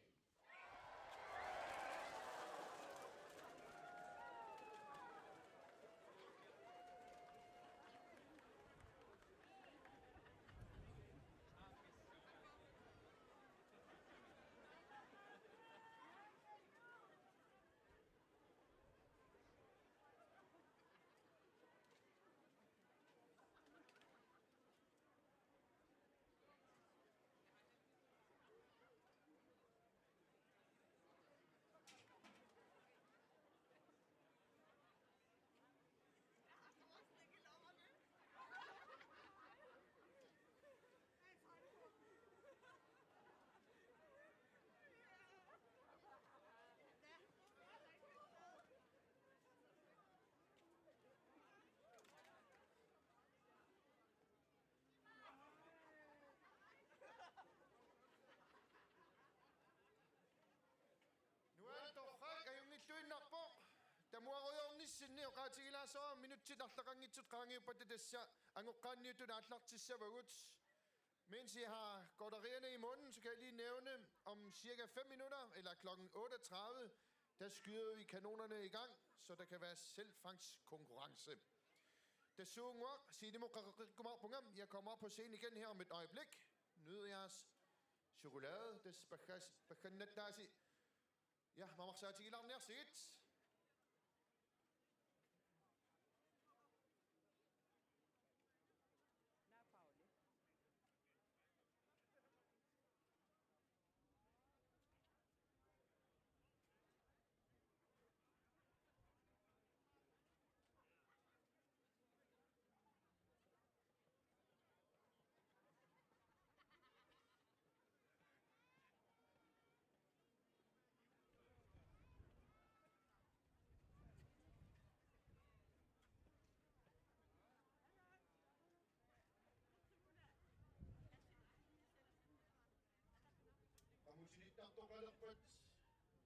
Nuann' torrak ajunngilluinnarpoq. Tamuarujoornissinni oqaatigilaassaanga minutsit arlaqanngitsut qaangiuppata tassa angoqqaanniittut aallartissavagut. Mens I har godterierne i munden, så kan jeg lige nævne, om cirka fem minutter, eller klokken otteogtredive, der skyder vi kanonerne i gang, så der kan være selvfangstkonkurrence. Tassuunnguaq, Silimut qaqeqqikkumaarpunga. Jeg kommer op på scenen igen her om et øjeblik. Nyd jeres chokolade. Tassa paggas-, paggannattaasi. Ja, mamarsaatigilaarniarsigit. Qamutilittartoqalerpat,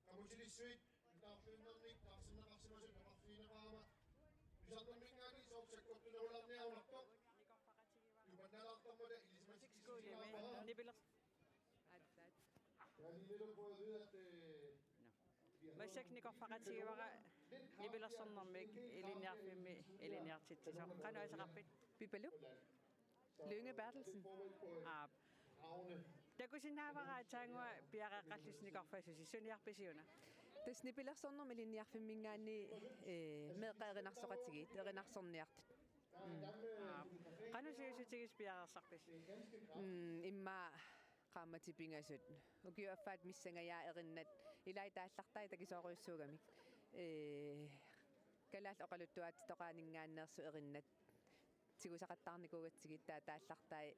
qamutilissuit nutaarfiunnernik taarserneqarsimasut oqarfigineqarama. Pisarnerminngaanniit sooq sakkortunerulaarniarunarpoq. Tupannalaartarmata ilisimatikkissinnaappara. Nipiler-, aatsaat. Jeg har lige netop fået at vide, at, øh, Nå. Massakkut nikorfaqatigivara nipilersornermik ilinniarfimmi ilinniartitsisoq. Qanoq ateqarpit? Pipaluk Lynge Berthelsen. Aap. Takusinnaavara aatsaannguaq piareeqqallusi nikorfassusi, suniarpisiuna? Tassa nipilersornermik ilinniarfimminngaanniit, ee, meeqqat erinarsoqatigiit, erinarsorniartut. Mm. Aap. Qanoq sivisutigisoq piareersarpisi? Mm, immaqa qaammatit pingasut. Ukiup affaata missangajaat erinnat, ilai taallartai takisoorujussuugamik. Ee, kalaallit oqaluttuaatitoqaaninngaanneersut erinnat tigusaqattaarnikuugatsigit, taava taallartai,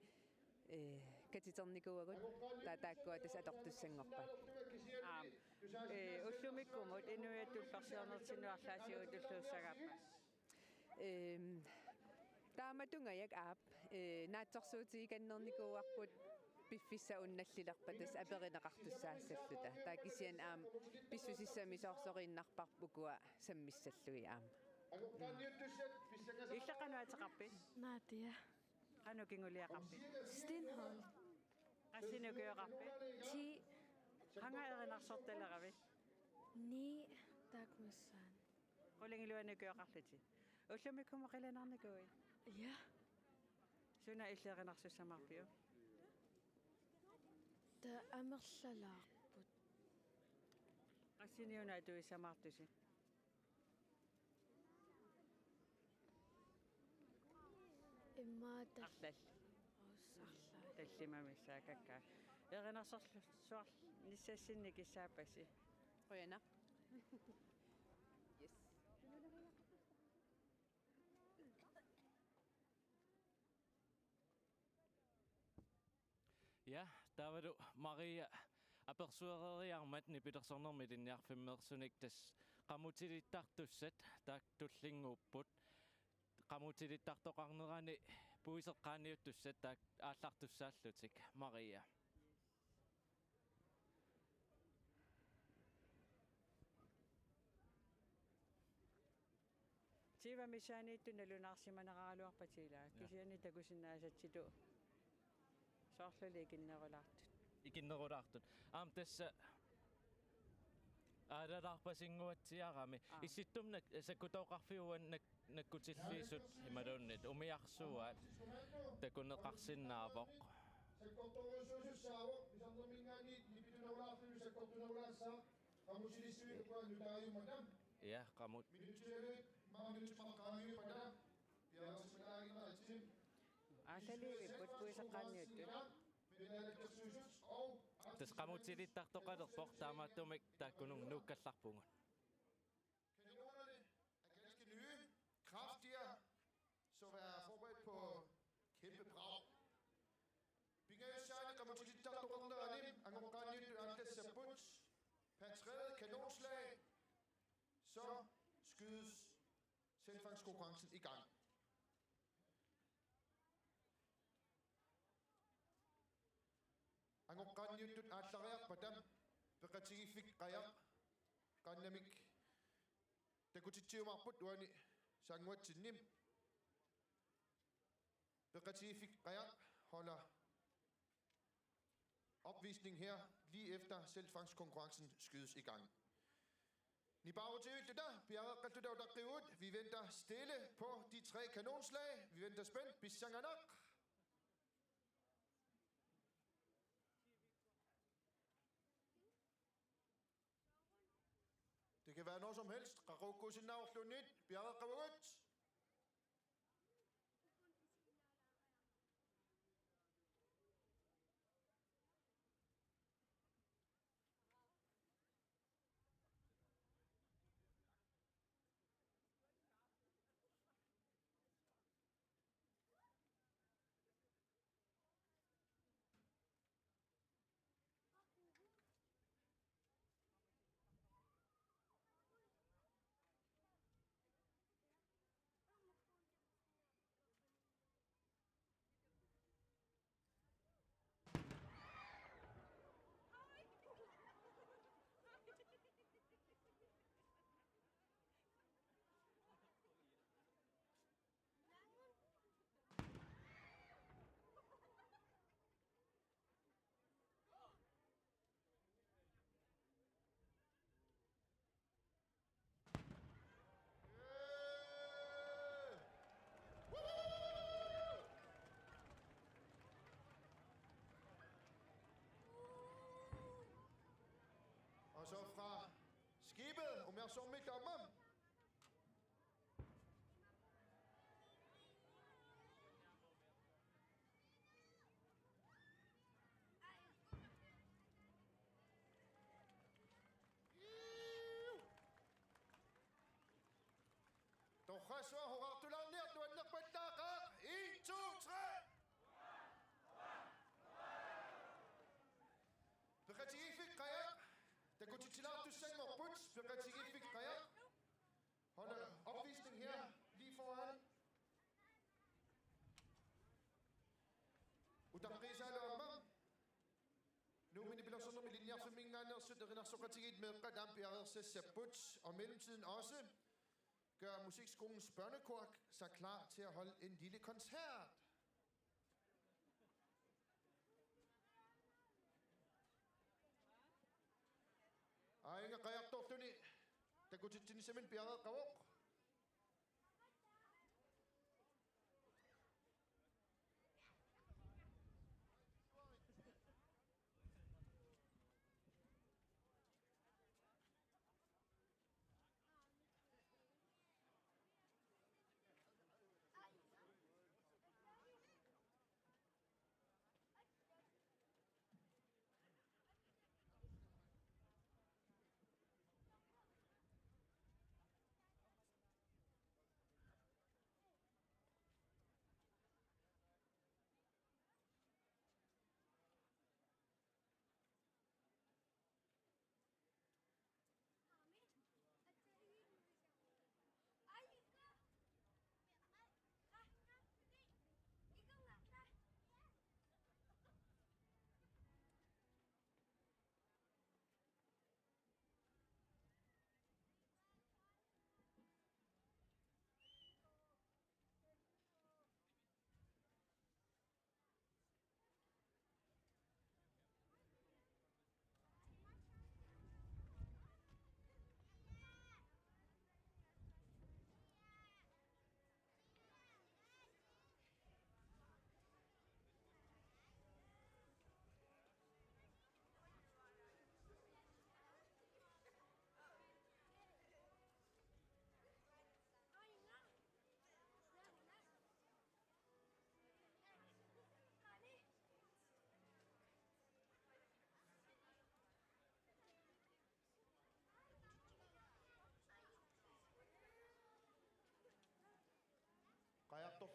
ee, katiternikuuagut, taava taakkua tassa atortussanngorpaat. Aap. Ee, ullumikkumut inuiattut ullorsiornertinnut arlaatigut tulluussagaappat? Ehm, taamatungajak aap, ee, naatsorsuutigikannernikuuarput piffissaq unnallilerpat tassa aperineqartussaassalluta. Taava kisianni aamma pissusissamisoorluinnarparput ukua sammissallugit aamma. Illit qanoq ateqarpit? Nadia. Qanoq kinguliaqarpit? Stenholm. Qassinik ukioqarpit? Ti. Qanga erinarsortaleravit? Ni, taakku missaanni. Qulingiluanik ukioqarlutit. Ullumikkumut qilanaarnikuuit? Ja. Suna illit erinarsussamaarpiuk? Taava amerlalaarput. Qassinik una atuissamaartusi? Immaqa tal-, arlal-, aus-, arlaat. Tal-, Timamissaakakka. Erinarsorsuarnissassinnik kissaappassi. Qujanaq. Yes. Ja, taavalu Maria apersuereeriarmat nipilersornermi ilinniarfimmeersunik tassa qamutilittartussat taakku tullinnguupput. Qamutilittartoqarnerani puiseqqaanniuttussat taakku aallartussaallutik, Maria. Timamissaaniittut nalunaarsimaneraraluarpata ilaa. Ja. Kisianni takusinnaasatsinnut soorluli ikinnerulaartut. Ikinnerulaartut. Aamma tassa aalalaarpasinnguatsiarami. Aap. Issittumi nak-, sakkutooqarfiup uani nak-, nakkutilliisut imaluunniit umiarsuaat takuneqarsinnaavoq. Sakkortoorujussuusussaavoq, pisarnerminngaanniit nipitunerulaarluni sakkortunerulaassaaq, qamutilissuit ukua nutaajummata. Ja, qamut-. Minutsialuit, maani minutsimaqaamiuppata, piareersimalaaginnaratsigu. Aallaliivipput puiseqqaanniuttut. Tassa qamutilittartoqalerpoq, taamaattumik taakkununnga nuukkallarpugut. Kanonerne er ganske nye, kraftigere, så vær forberedt på kæmpe brag. Pingajussaani qamutilittartoqarnerani angoqqaanniuttut aallassapput. Per tredje kanonslag, så skydes selvfangstkonkurrencen i gang. Angoqqaanniuttut aallariarpata peqatigiiffik qajaq qaannamik takutitsiumaarput uani saannguatsinni. Peqatigiiffik qajaq holder opvisning her, lige efter selvfangstkonkurrencen skydes i gang. Nipaarutiviilluta, piareeqqalluta utaqqivugut, vi venter stille på de tre kanonslag. Vi venter spændt. Pissanganaq. Det kan være når som helst. Qaqugukkuusinnaavorluunniit, piareeqqavugut. Og så fra skibet, umiarsuarmiillu aamma. Torrassuaq hurrartulaarniartoq annerpallaaqaaq. En, to, tre. Peqatigiiffik qajaq. Takutitsilaartussanngorput, peqatigiiffik qajaq. Holder opvisning her, lige foran. Utaqqiisaalu aamma. Nuummi nipilersornermi ilinniarfimminngaanneersut erinarsoqatigiit meeqqat aamma piareersassapput, og i mellemtiden også gør Musikskolens Børnekor sig klar til at holde en lille koncert. Aajinnga qajartorluni takutitsinissaminnik piareeqqavoq.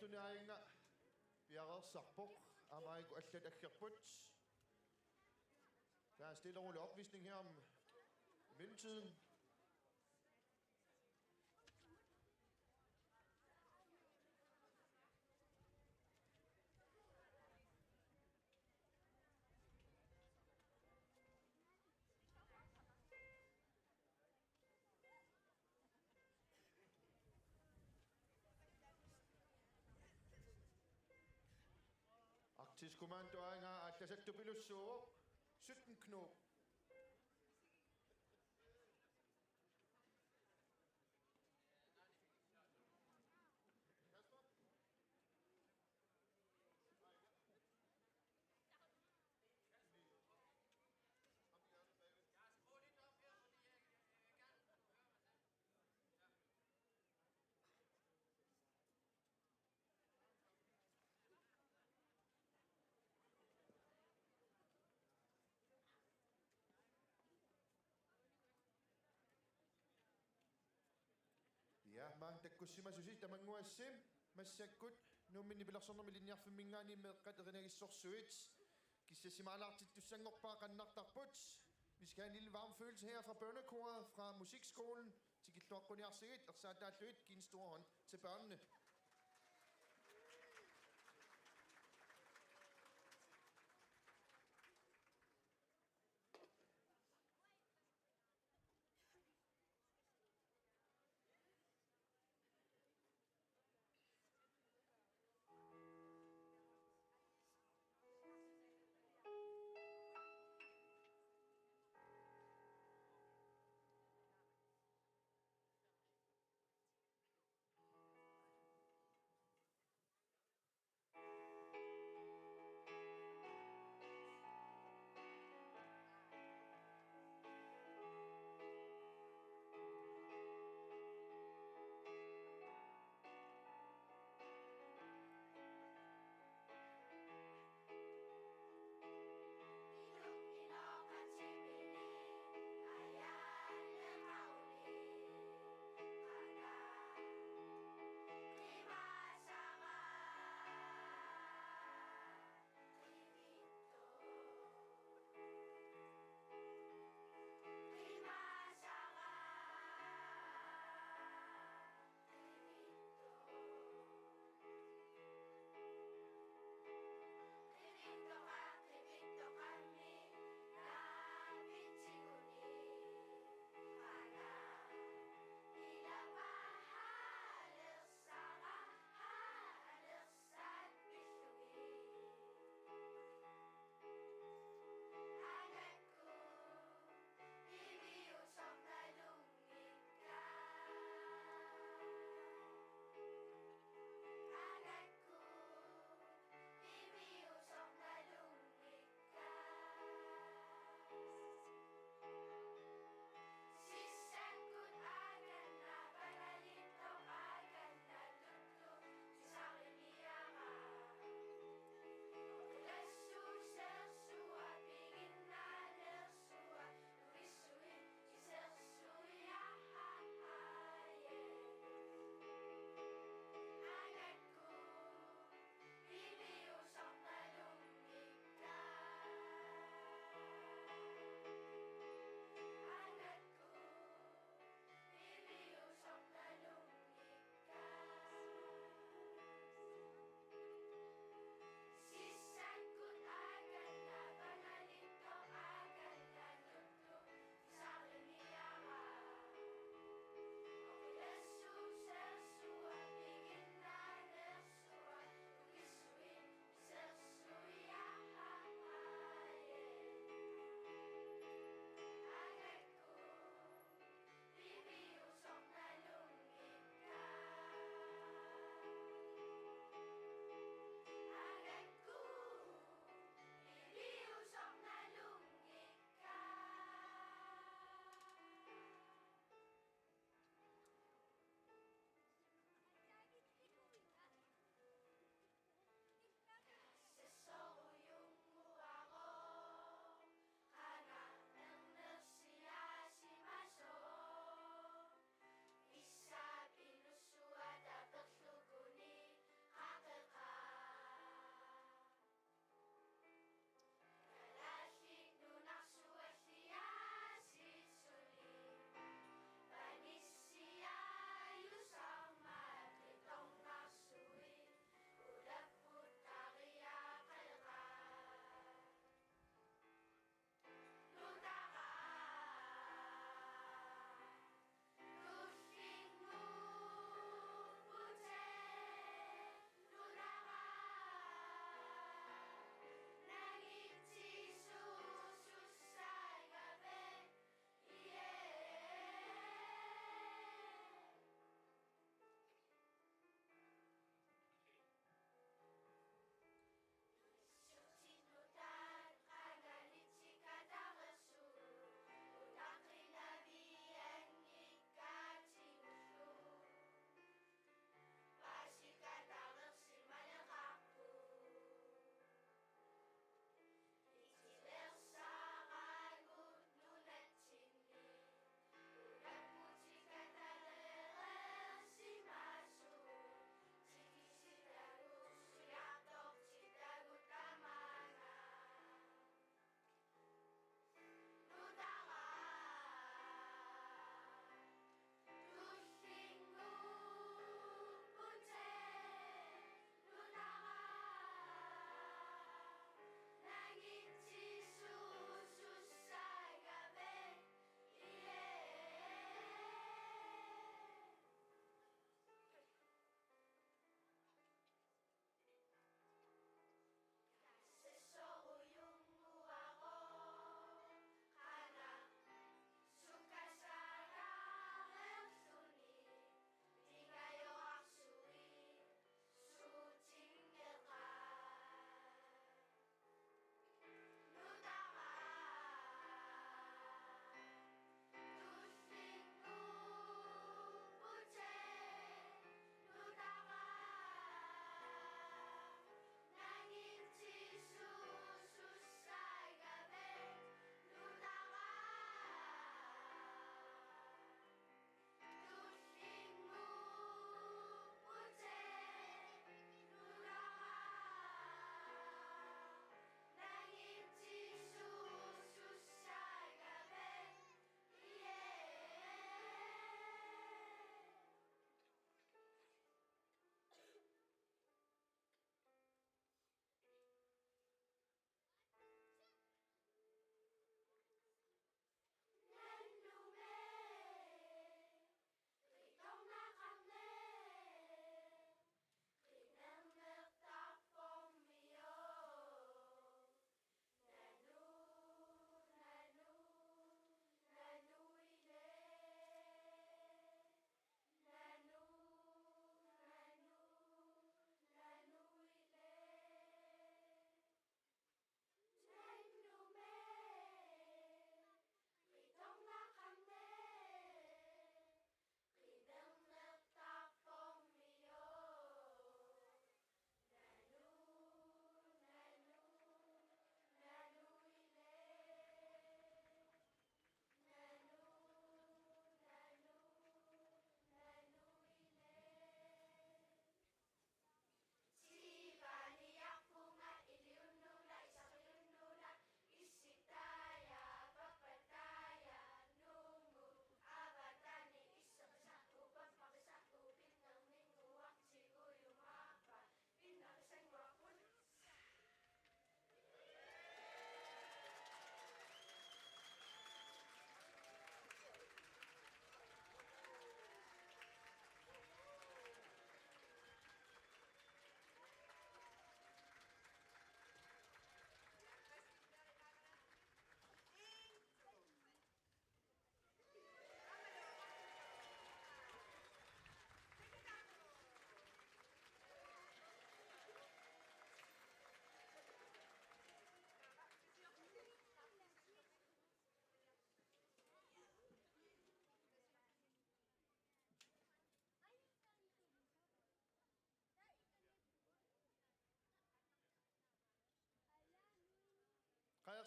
Tuniainga piareersarpoq, aamma allat aggerput. Der er stille og rolig opvisning her om mellemtiden. Arktisk Kommando aanga aallasattupilussuuvoq, sytten knob. Ja, maanna takkussimasusi tamannguassi massakkut Nuummi nipilersornermi ilinniarfimminngaanniit meeqqat erinagissorsuit kissassimaalaartittussanngorpaat qannartarput. Vi skal have en lille varm følelse her fra børnekoret fra musikskolen. Tikilluaqquniarsigit, ersaataallugit, giv en stor hånd til børnene.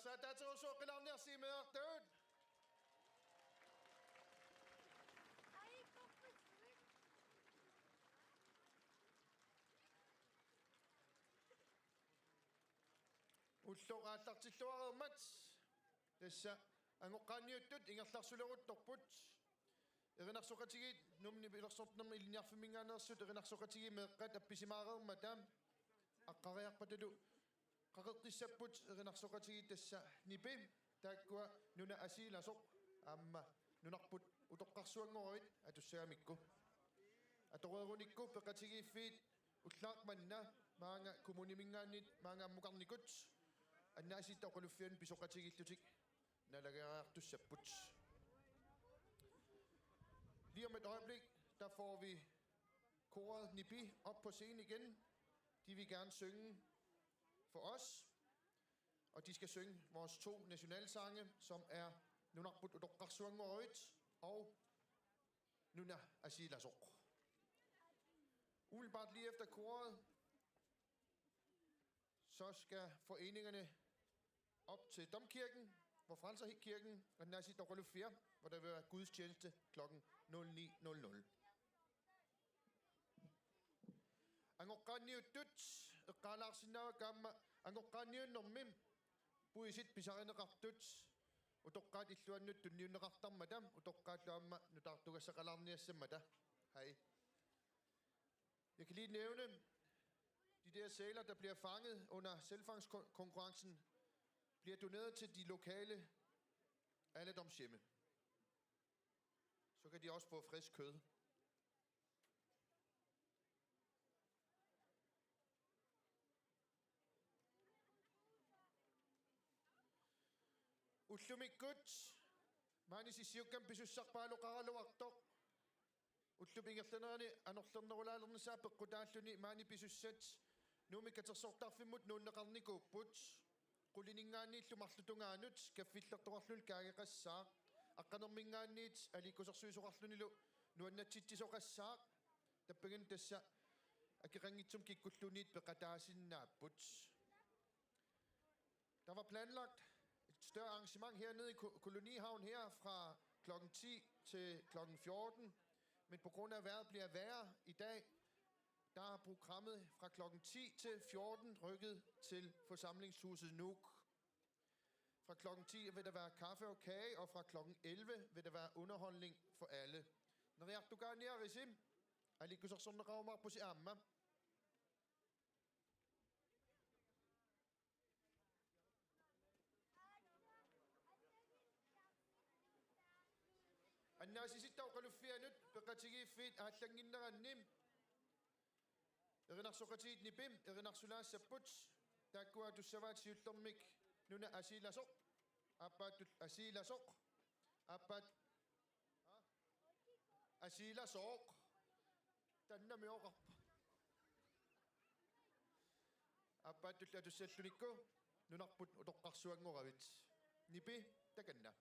Saataaterusuoqqilaarniarsigit meerartagut. Ulloq aallartilluareermat tassa angoqqaanniuttut ingerlarsuleruttorput. Erinarsoqatigiit Nuummi Nipilersornermi Ilinniarfimminngaanneersut erinarsoqatigiit meeqqat appisimaareermata aqqariarpatalu qaqeqqissapput erinarsoqatigiit tassa Nipi taakkua Nuna Asiilasoq aamma Nunarput Utoqqarsuanngoravit atussagamikku. Atoreerunikku peqatigiiffiit ullaaq manna maanga kommuniminngaanniit maanga ammukarnikut annaasitta oqaluffianut pisoqatigiillutik naalagariartussapput. Lige om et øjeblik, der får vi koret Nipi op på scenen igen. De vil gerne synge for os, og de skal synge vores to nationalsange, som er Nunarput Utoqqarsuanngoravit og Nuna Asiilasoq. Umiddelbart lige efter koret, så skal foreningerne op til Domkirken, Vor Frelser Kirken, og den er sit oqaluffia, hvor der vil være gudstjeneste klokken nul ni nul nul. Angoqqaanniuttut eqqaalaarsinnaavakka aamma angoqqaanniunnermi puisit pisarineqartut utoqqaat illuannut tunniunneqartarmata utoqqaallu aamma nutaartugassaqalaarniassammata. Hej. Jeg kan lige nævne, de der sæler, der bliver fanget under selvfangstkonkurrencen, bliver doneret til de lokale alderdomshjemme. Så kan de også få frisk kød. Ullumikkut maani sissiukkami pisussarpaaluqaraluartoq. Ullup ingerlanerani anorlernerulaalernissaa peqqutaalluni maani pisussat Nuummi Katersortarfimmut nuunneqarnikuupput. Qulininngaanniillu marluk tungaanut kaffillertoqarluni kaageqassaaq. Aqqanerminngaanniit aliikkusersuisoqarlunilu nuannatsitsisoqassaaq. Tappavani tassa akeqanngitsumik kikkulluunniit peqataasinnaapput. Der var planlagt et større arrangement hernede i Ko-, Kolonihavn her fra klokken ti til klokken fjorten, men på grund af vejret bliver værre i dag, der er programmet fra klokken ti til fjorten rykket til forsamlingshuset Nuuk. Fra klokken ti vil der være kaffe og kage, og fra klokken elleve vil der være underholdning for alle. Neriartukaaniarisi, aliikkusersorneqarumaarpusi aamma. Annaasisitta oqaluffianut peqatigiiffiit aallannginneranni erinarsoqatigiit Nipi erinarsulaassapput. Taakkua tussavaat siullermik Nuna Asiilasoq, aappaattut Asiilasoq, aappaat Asiilasooq. Taannami oqarpa. Aappaattullu atussallunikku Nunarput Utoqqarsuanngoravit. Nipi, takanna.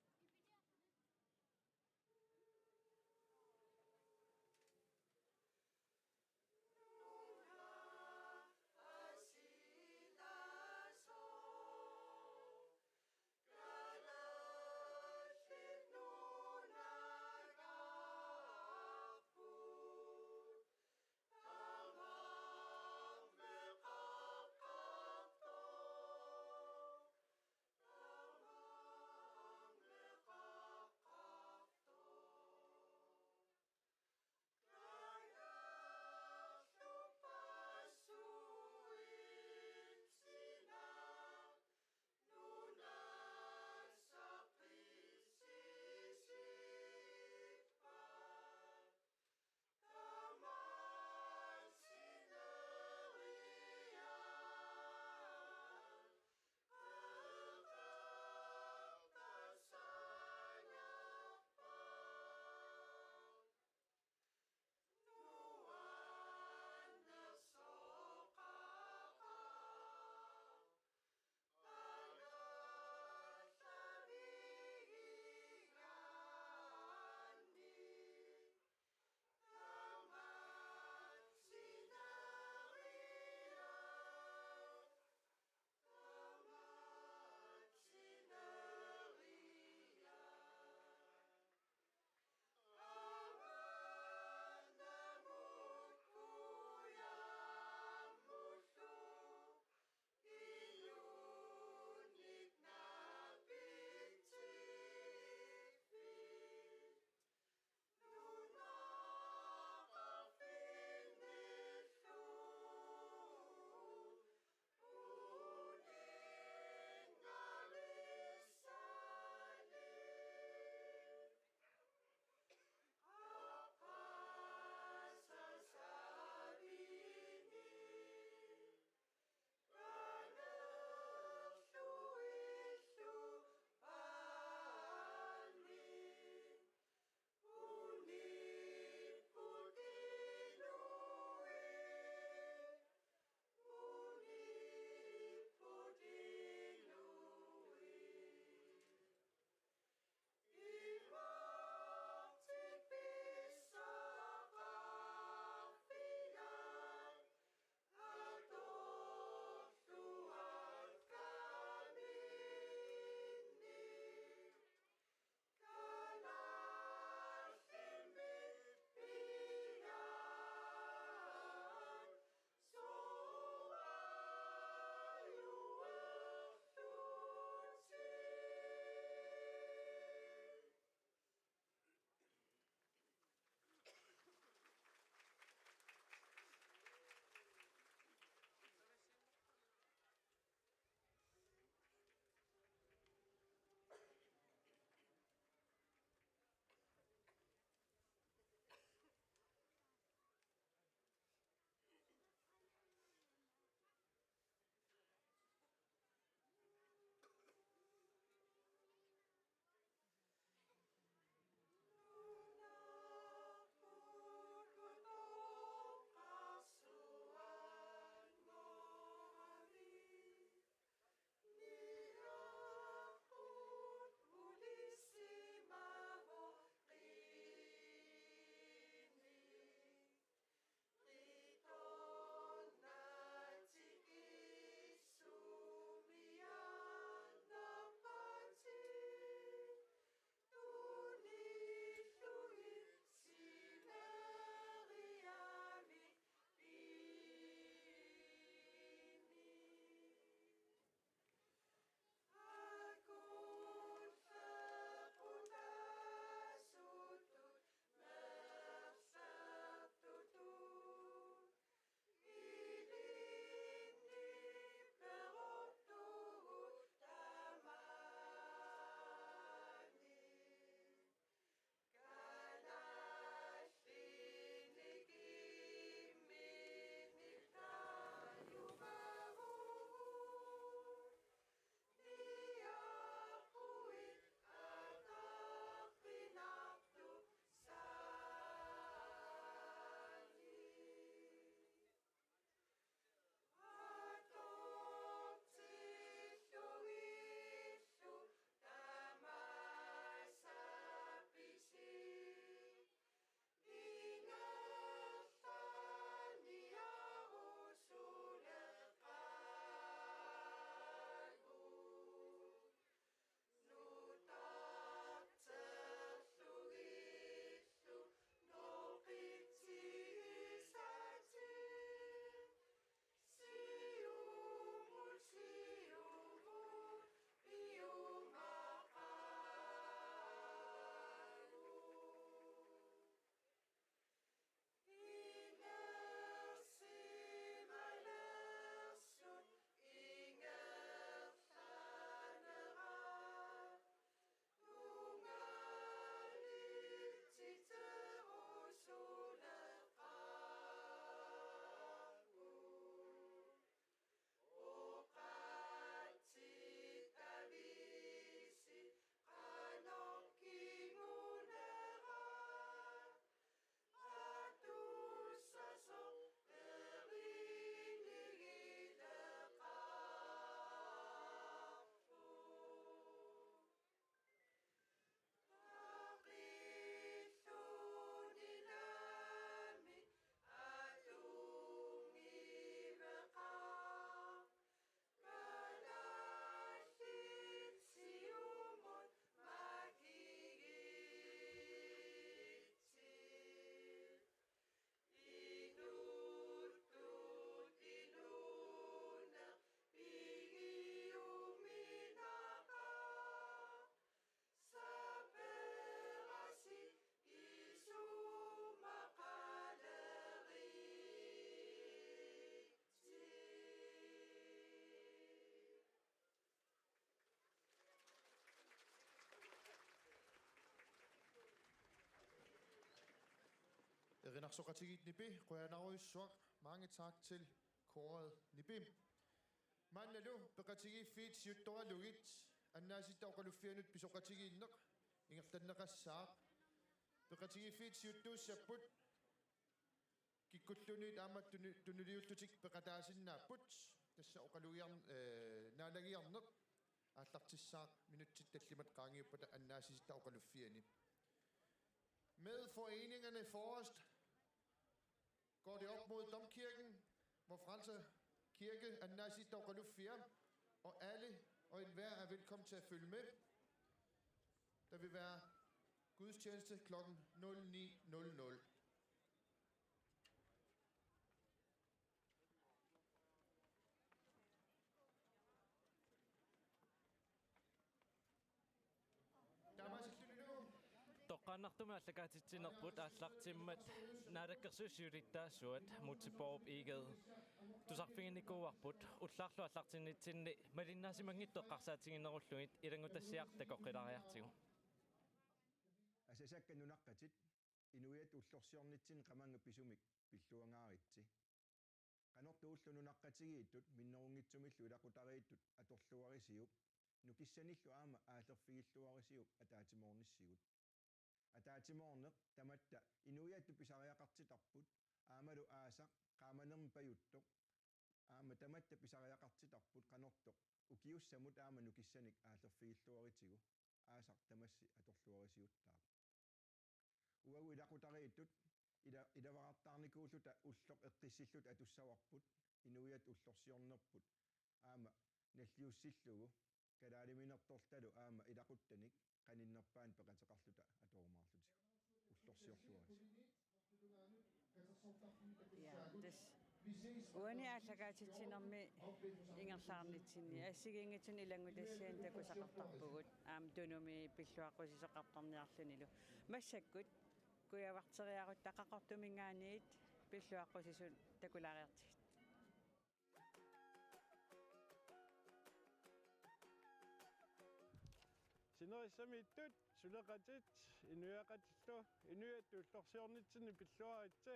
Naalakkersuisut Nipi, qujanarujussuaq, mange tak til koret Nipi. Maannalu peqatigiiffiit siuttoralugit annaasitta oqaluffianut pisoqatigiinneq ingerlanneqassaaq. Peqatigiiffiit siuttuussapput kikkulluunniit aamma tunu-, tunuliullutik peqataasinnaapput. Tassa oqalugiarn-, eh, naalagiarneq aallartissaaq minutsit tallimat qaangiuppata annaasitta oqaluffiani. Med foreningerne forrest går det op mod Domkirken, Vor Frelser Kirke, annaasitta oqaluffia, og alle og enhver er velkommen til at følge med. Der vil være gudstjeneste klokken nul ni nul nul. Taamaasillunilu. Toqqaannartumik aallakaatitsinerput aallartimmat Naalakkersuisut siulittaasuat Múte Bourup Egede tusarfiginikuuarput ullaarlu aallartinnitsinni malinnaasimanngittut eqqarsaatiginerullugit ilanngutassiaq takoqqilaariartigu. Asasakka nunaqqatit, inuiattut ullorsiornitsinni qamannga pisumik pilluangaaritsi. Qanortoq ullut nunaqqatigiittut minnerunngitsumillu ilaqutariittut atorluarisiuk, nukissanillu aamma aallerfigilluarisiuk ataatsimoornissigut. Ataatsimoorneq tamatta inuiattut pisariaqartitarput, aammalu aasaq qaamanermut pajuttoq, aamma tamatta pisariaqartitarput qanortoq ukiussamut aamma nukissanik aallerfigilluaritigu, aasaq tamassi atorluarisiuttaaq. Uagut ilaqutariittut ila-, iluaqutariinnikuulluta ulloq eqqissilluta atussavarput, inuiattut ullorsiornerput aamma nalliussillugu, kalaaliminertortalu aamma ilaquttanik qaninnerpaamik peqateqarluta atorumaarluta. Ullorsiorluarisi. Ja, tassa uani aallakaatitsinermi ingerlaarnitsinni assigiinngitsunik ilanngutassianik takusaqartarpugut, aamma Tunumi pilluaqqusisoqartarniarlunilu. Massakkut kujavarteriarutta Qaqortuminngaanniit pilluaqqusisut takulaariartigit. Sinerissamiittut suleqatit inuiaqatillu inuiattut ullorsiornitsinni pilluaritsi.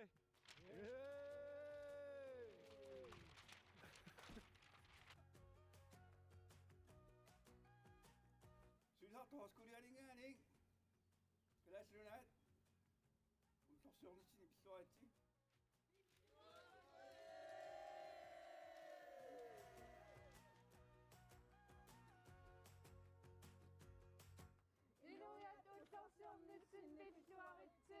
Sulisartut Højskolianinngaanniit Kalaallit Nunaat ullorsiornitsinni pilluaritsi.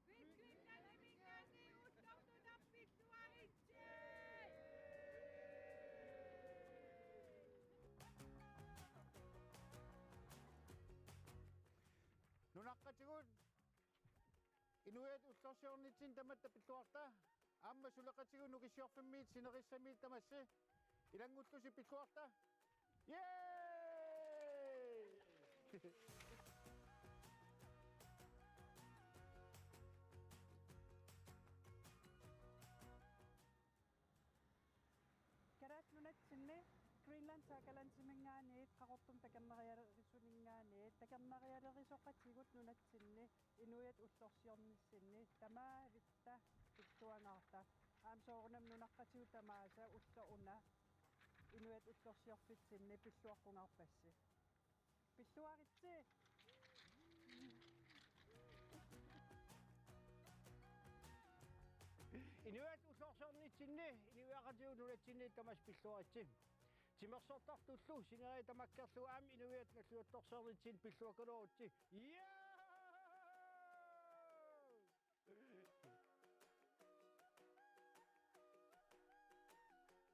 Inuiattut ullorsiornitsinni pilluaritsi. Nunaqqatigut inuiattut ullorsiornitsinni tamatta pilluarta. Aamma suleqatigut Nukissiorfimmiit sinerissamiit tamassi ilanngullusi pilluarta. Yay! Kalaallit Nunatsinni Greenland Sagalandiminngaanniit Qaqortumi takornarialerisuninngaanniit takornarialerisoqatigut nunatsinni inuiattut ullorsiornissinni tamaavitta pilluangaarta. Aamma soorunami nunaqqatigut tamaasa ulloq una inuiattut ullorsiorfitsinni pilluaqqungaarpassi. Pilluaritsi. Inuiattut ullorsiornitsinni inuiaqatigut nunatsinni tamassi pilluaritsi. Timersortartullu sineriak tamakkerlugu aamma inuiattut nalliuttorsiornitsinni pilluakkaluarutsi. Yay!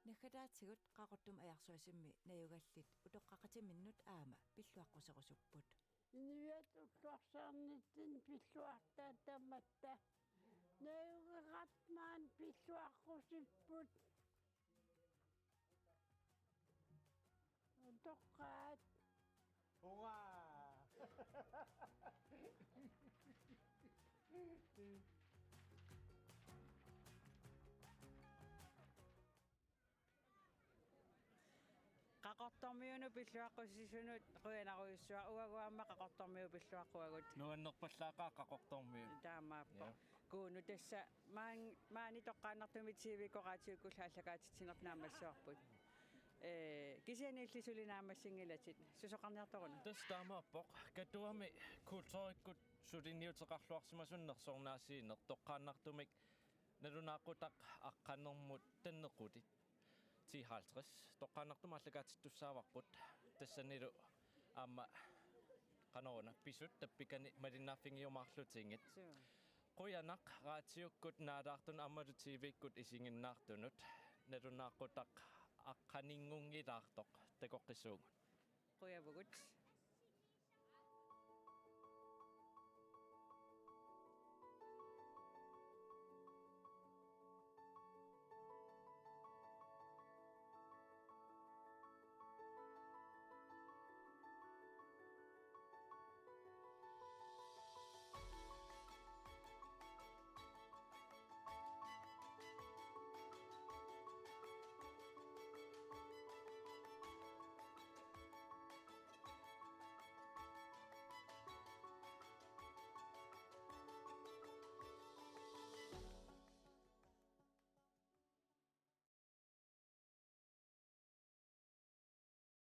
Naggataatigut Qaqortumi Ajarsuasimmi najugallit utoqqaqatiminnut aamma pilluaqquserusupput. Inuiattut ullorsiornitsinni pilluarta tamatta. Najugaqartut maani pilluaqqusipput. Utoqqaat. Uraa. Qaqortormiunut pilluaqqusisunut qujanarujussuaq, uagut aamma Qaqortormiut pilluaqquagut. Nuannerpallaaqaaq Qaqortormiut. Taamaappoq. Ja. Kuunu tassa maan-, maani toqqaannartumik T V-kkut raatiukkullu aallakaatitsinerput naammassivarput. Ee, kisianni illit suli naammassinngilatit. Susoqarniartoruna? Tassa taamaappoq. Katuami kulturikkut suliniuteqarluarsimasunnersornaasiineq toqqaannartumik nalunaaqutaq aqqanermut tannequtit. Ti halvtreds. Toqqaannartumik aallakaatittussaavarput. Tassanilu aamma qanoruna pisut tappikani malinnaaffigiumaarlutigit. Suu. Qujanaq raatiukkut naalaartunut aammalu T V-kkut isiginnaartunut nalunaaqutaq aqqaninngunngilaartoq takoqqissuugut. Qujavugut.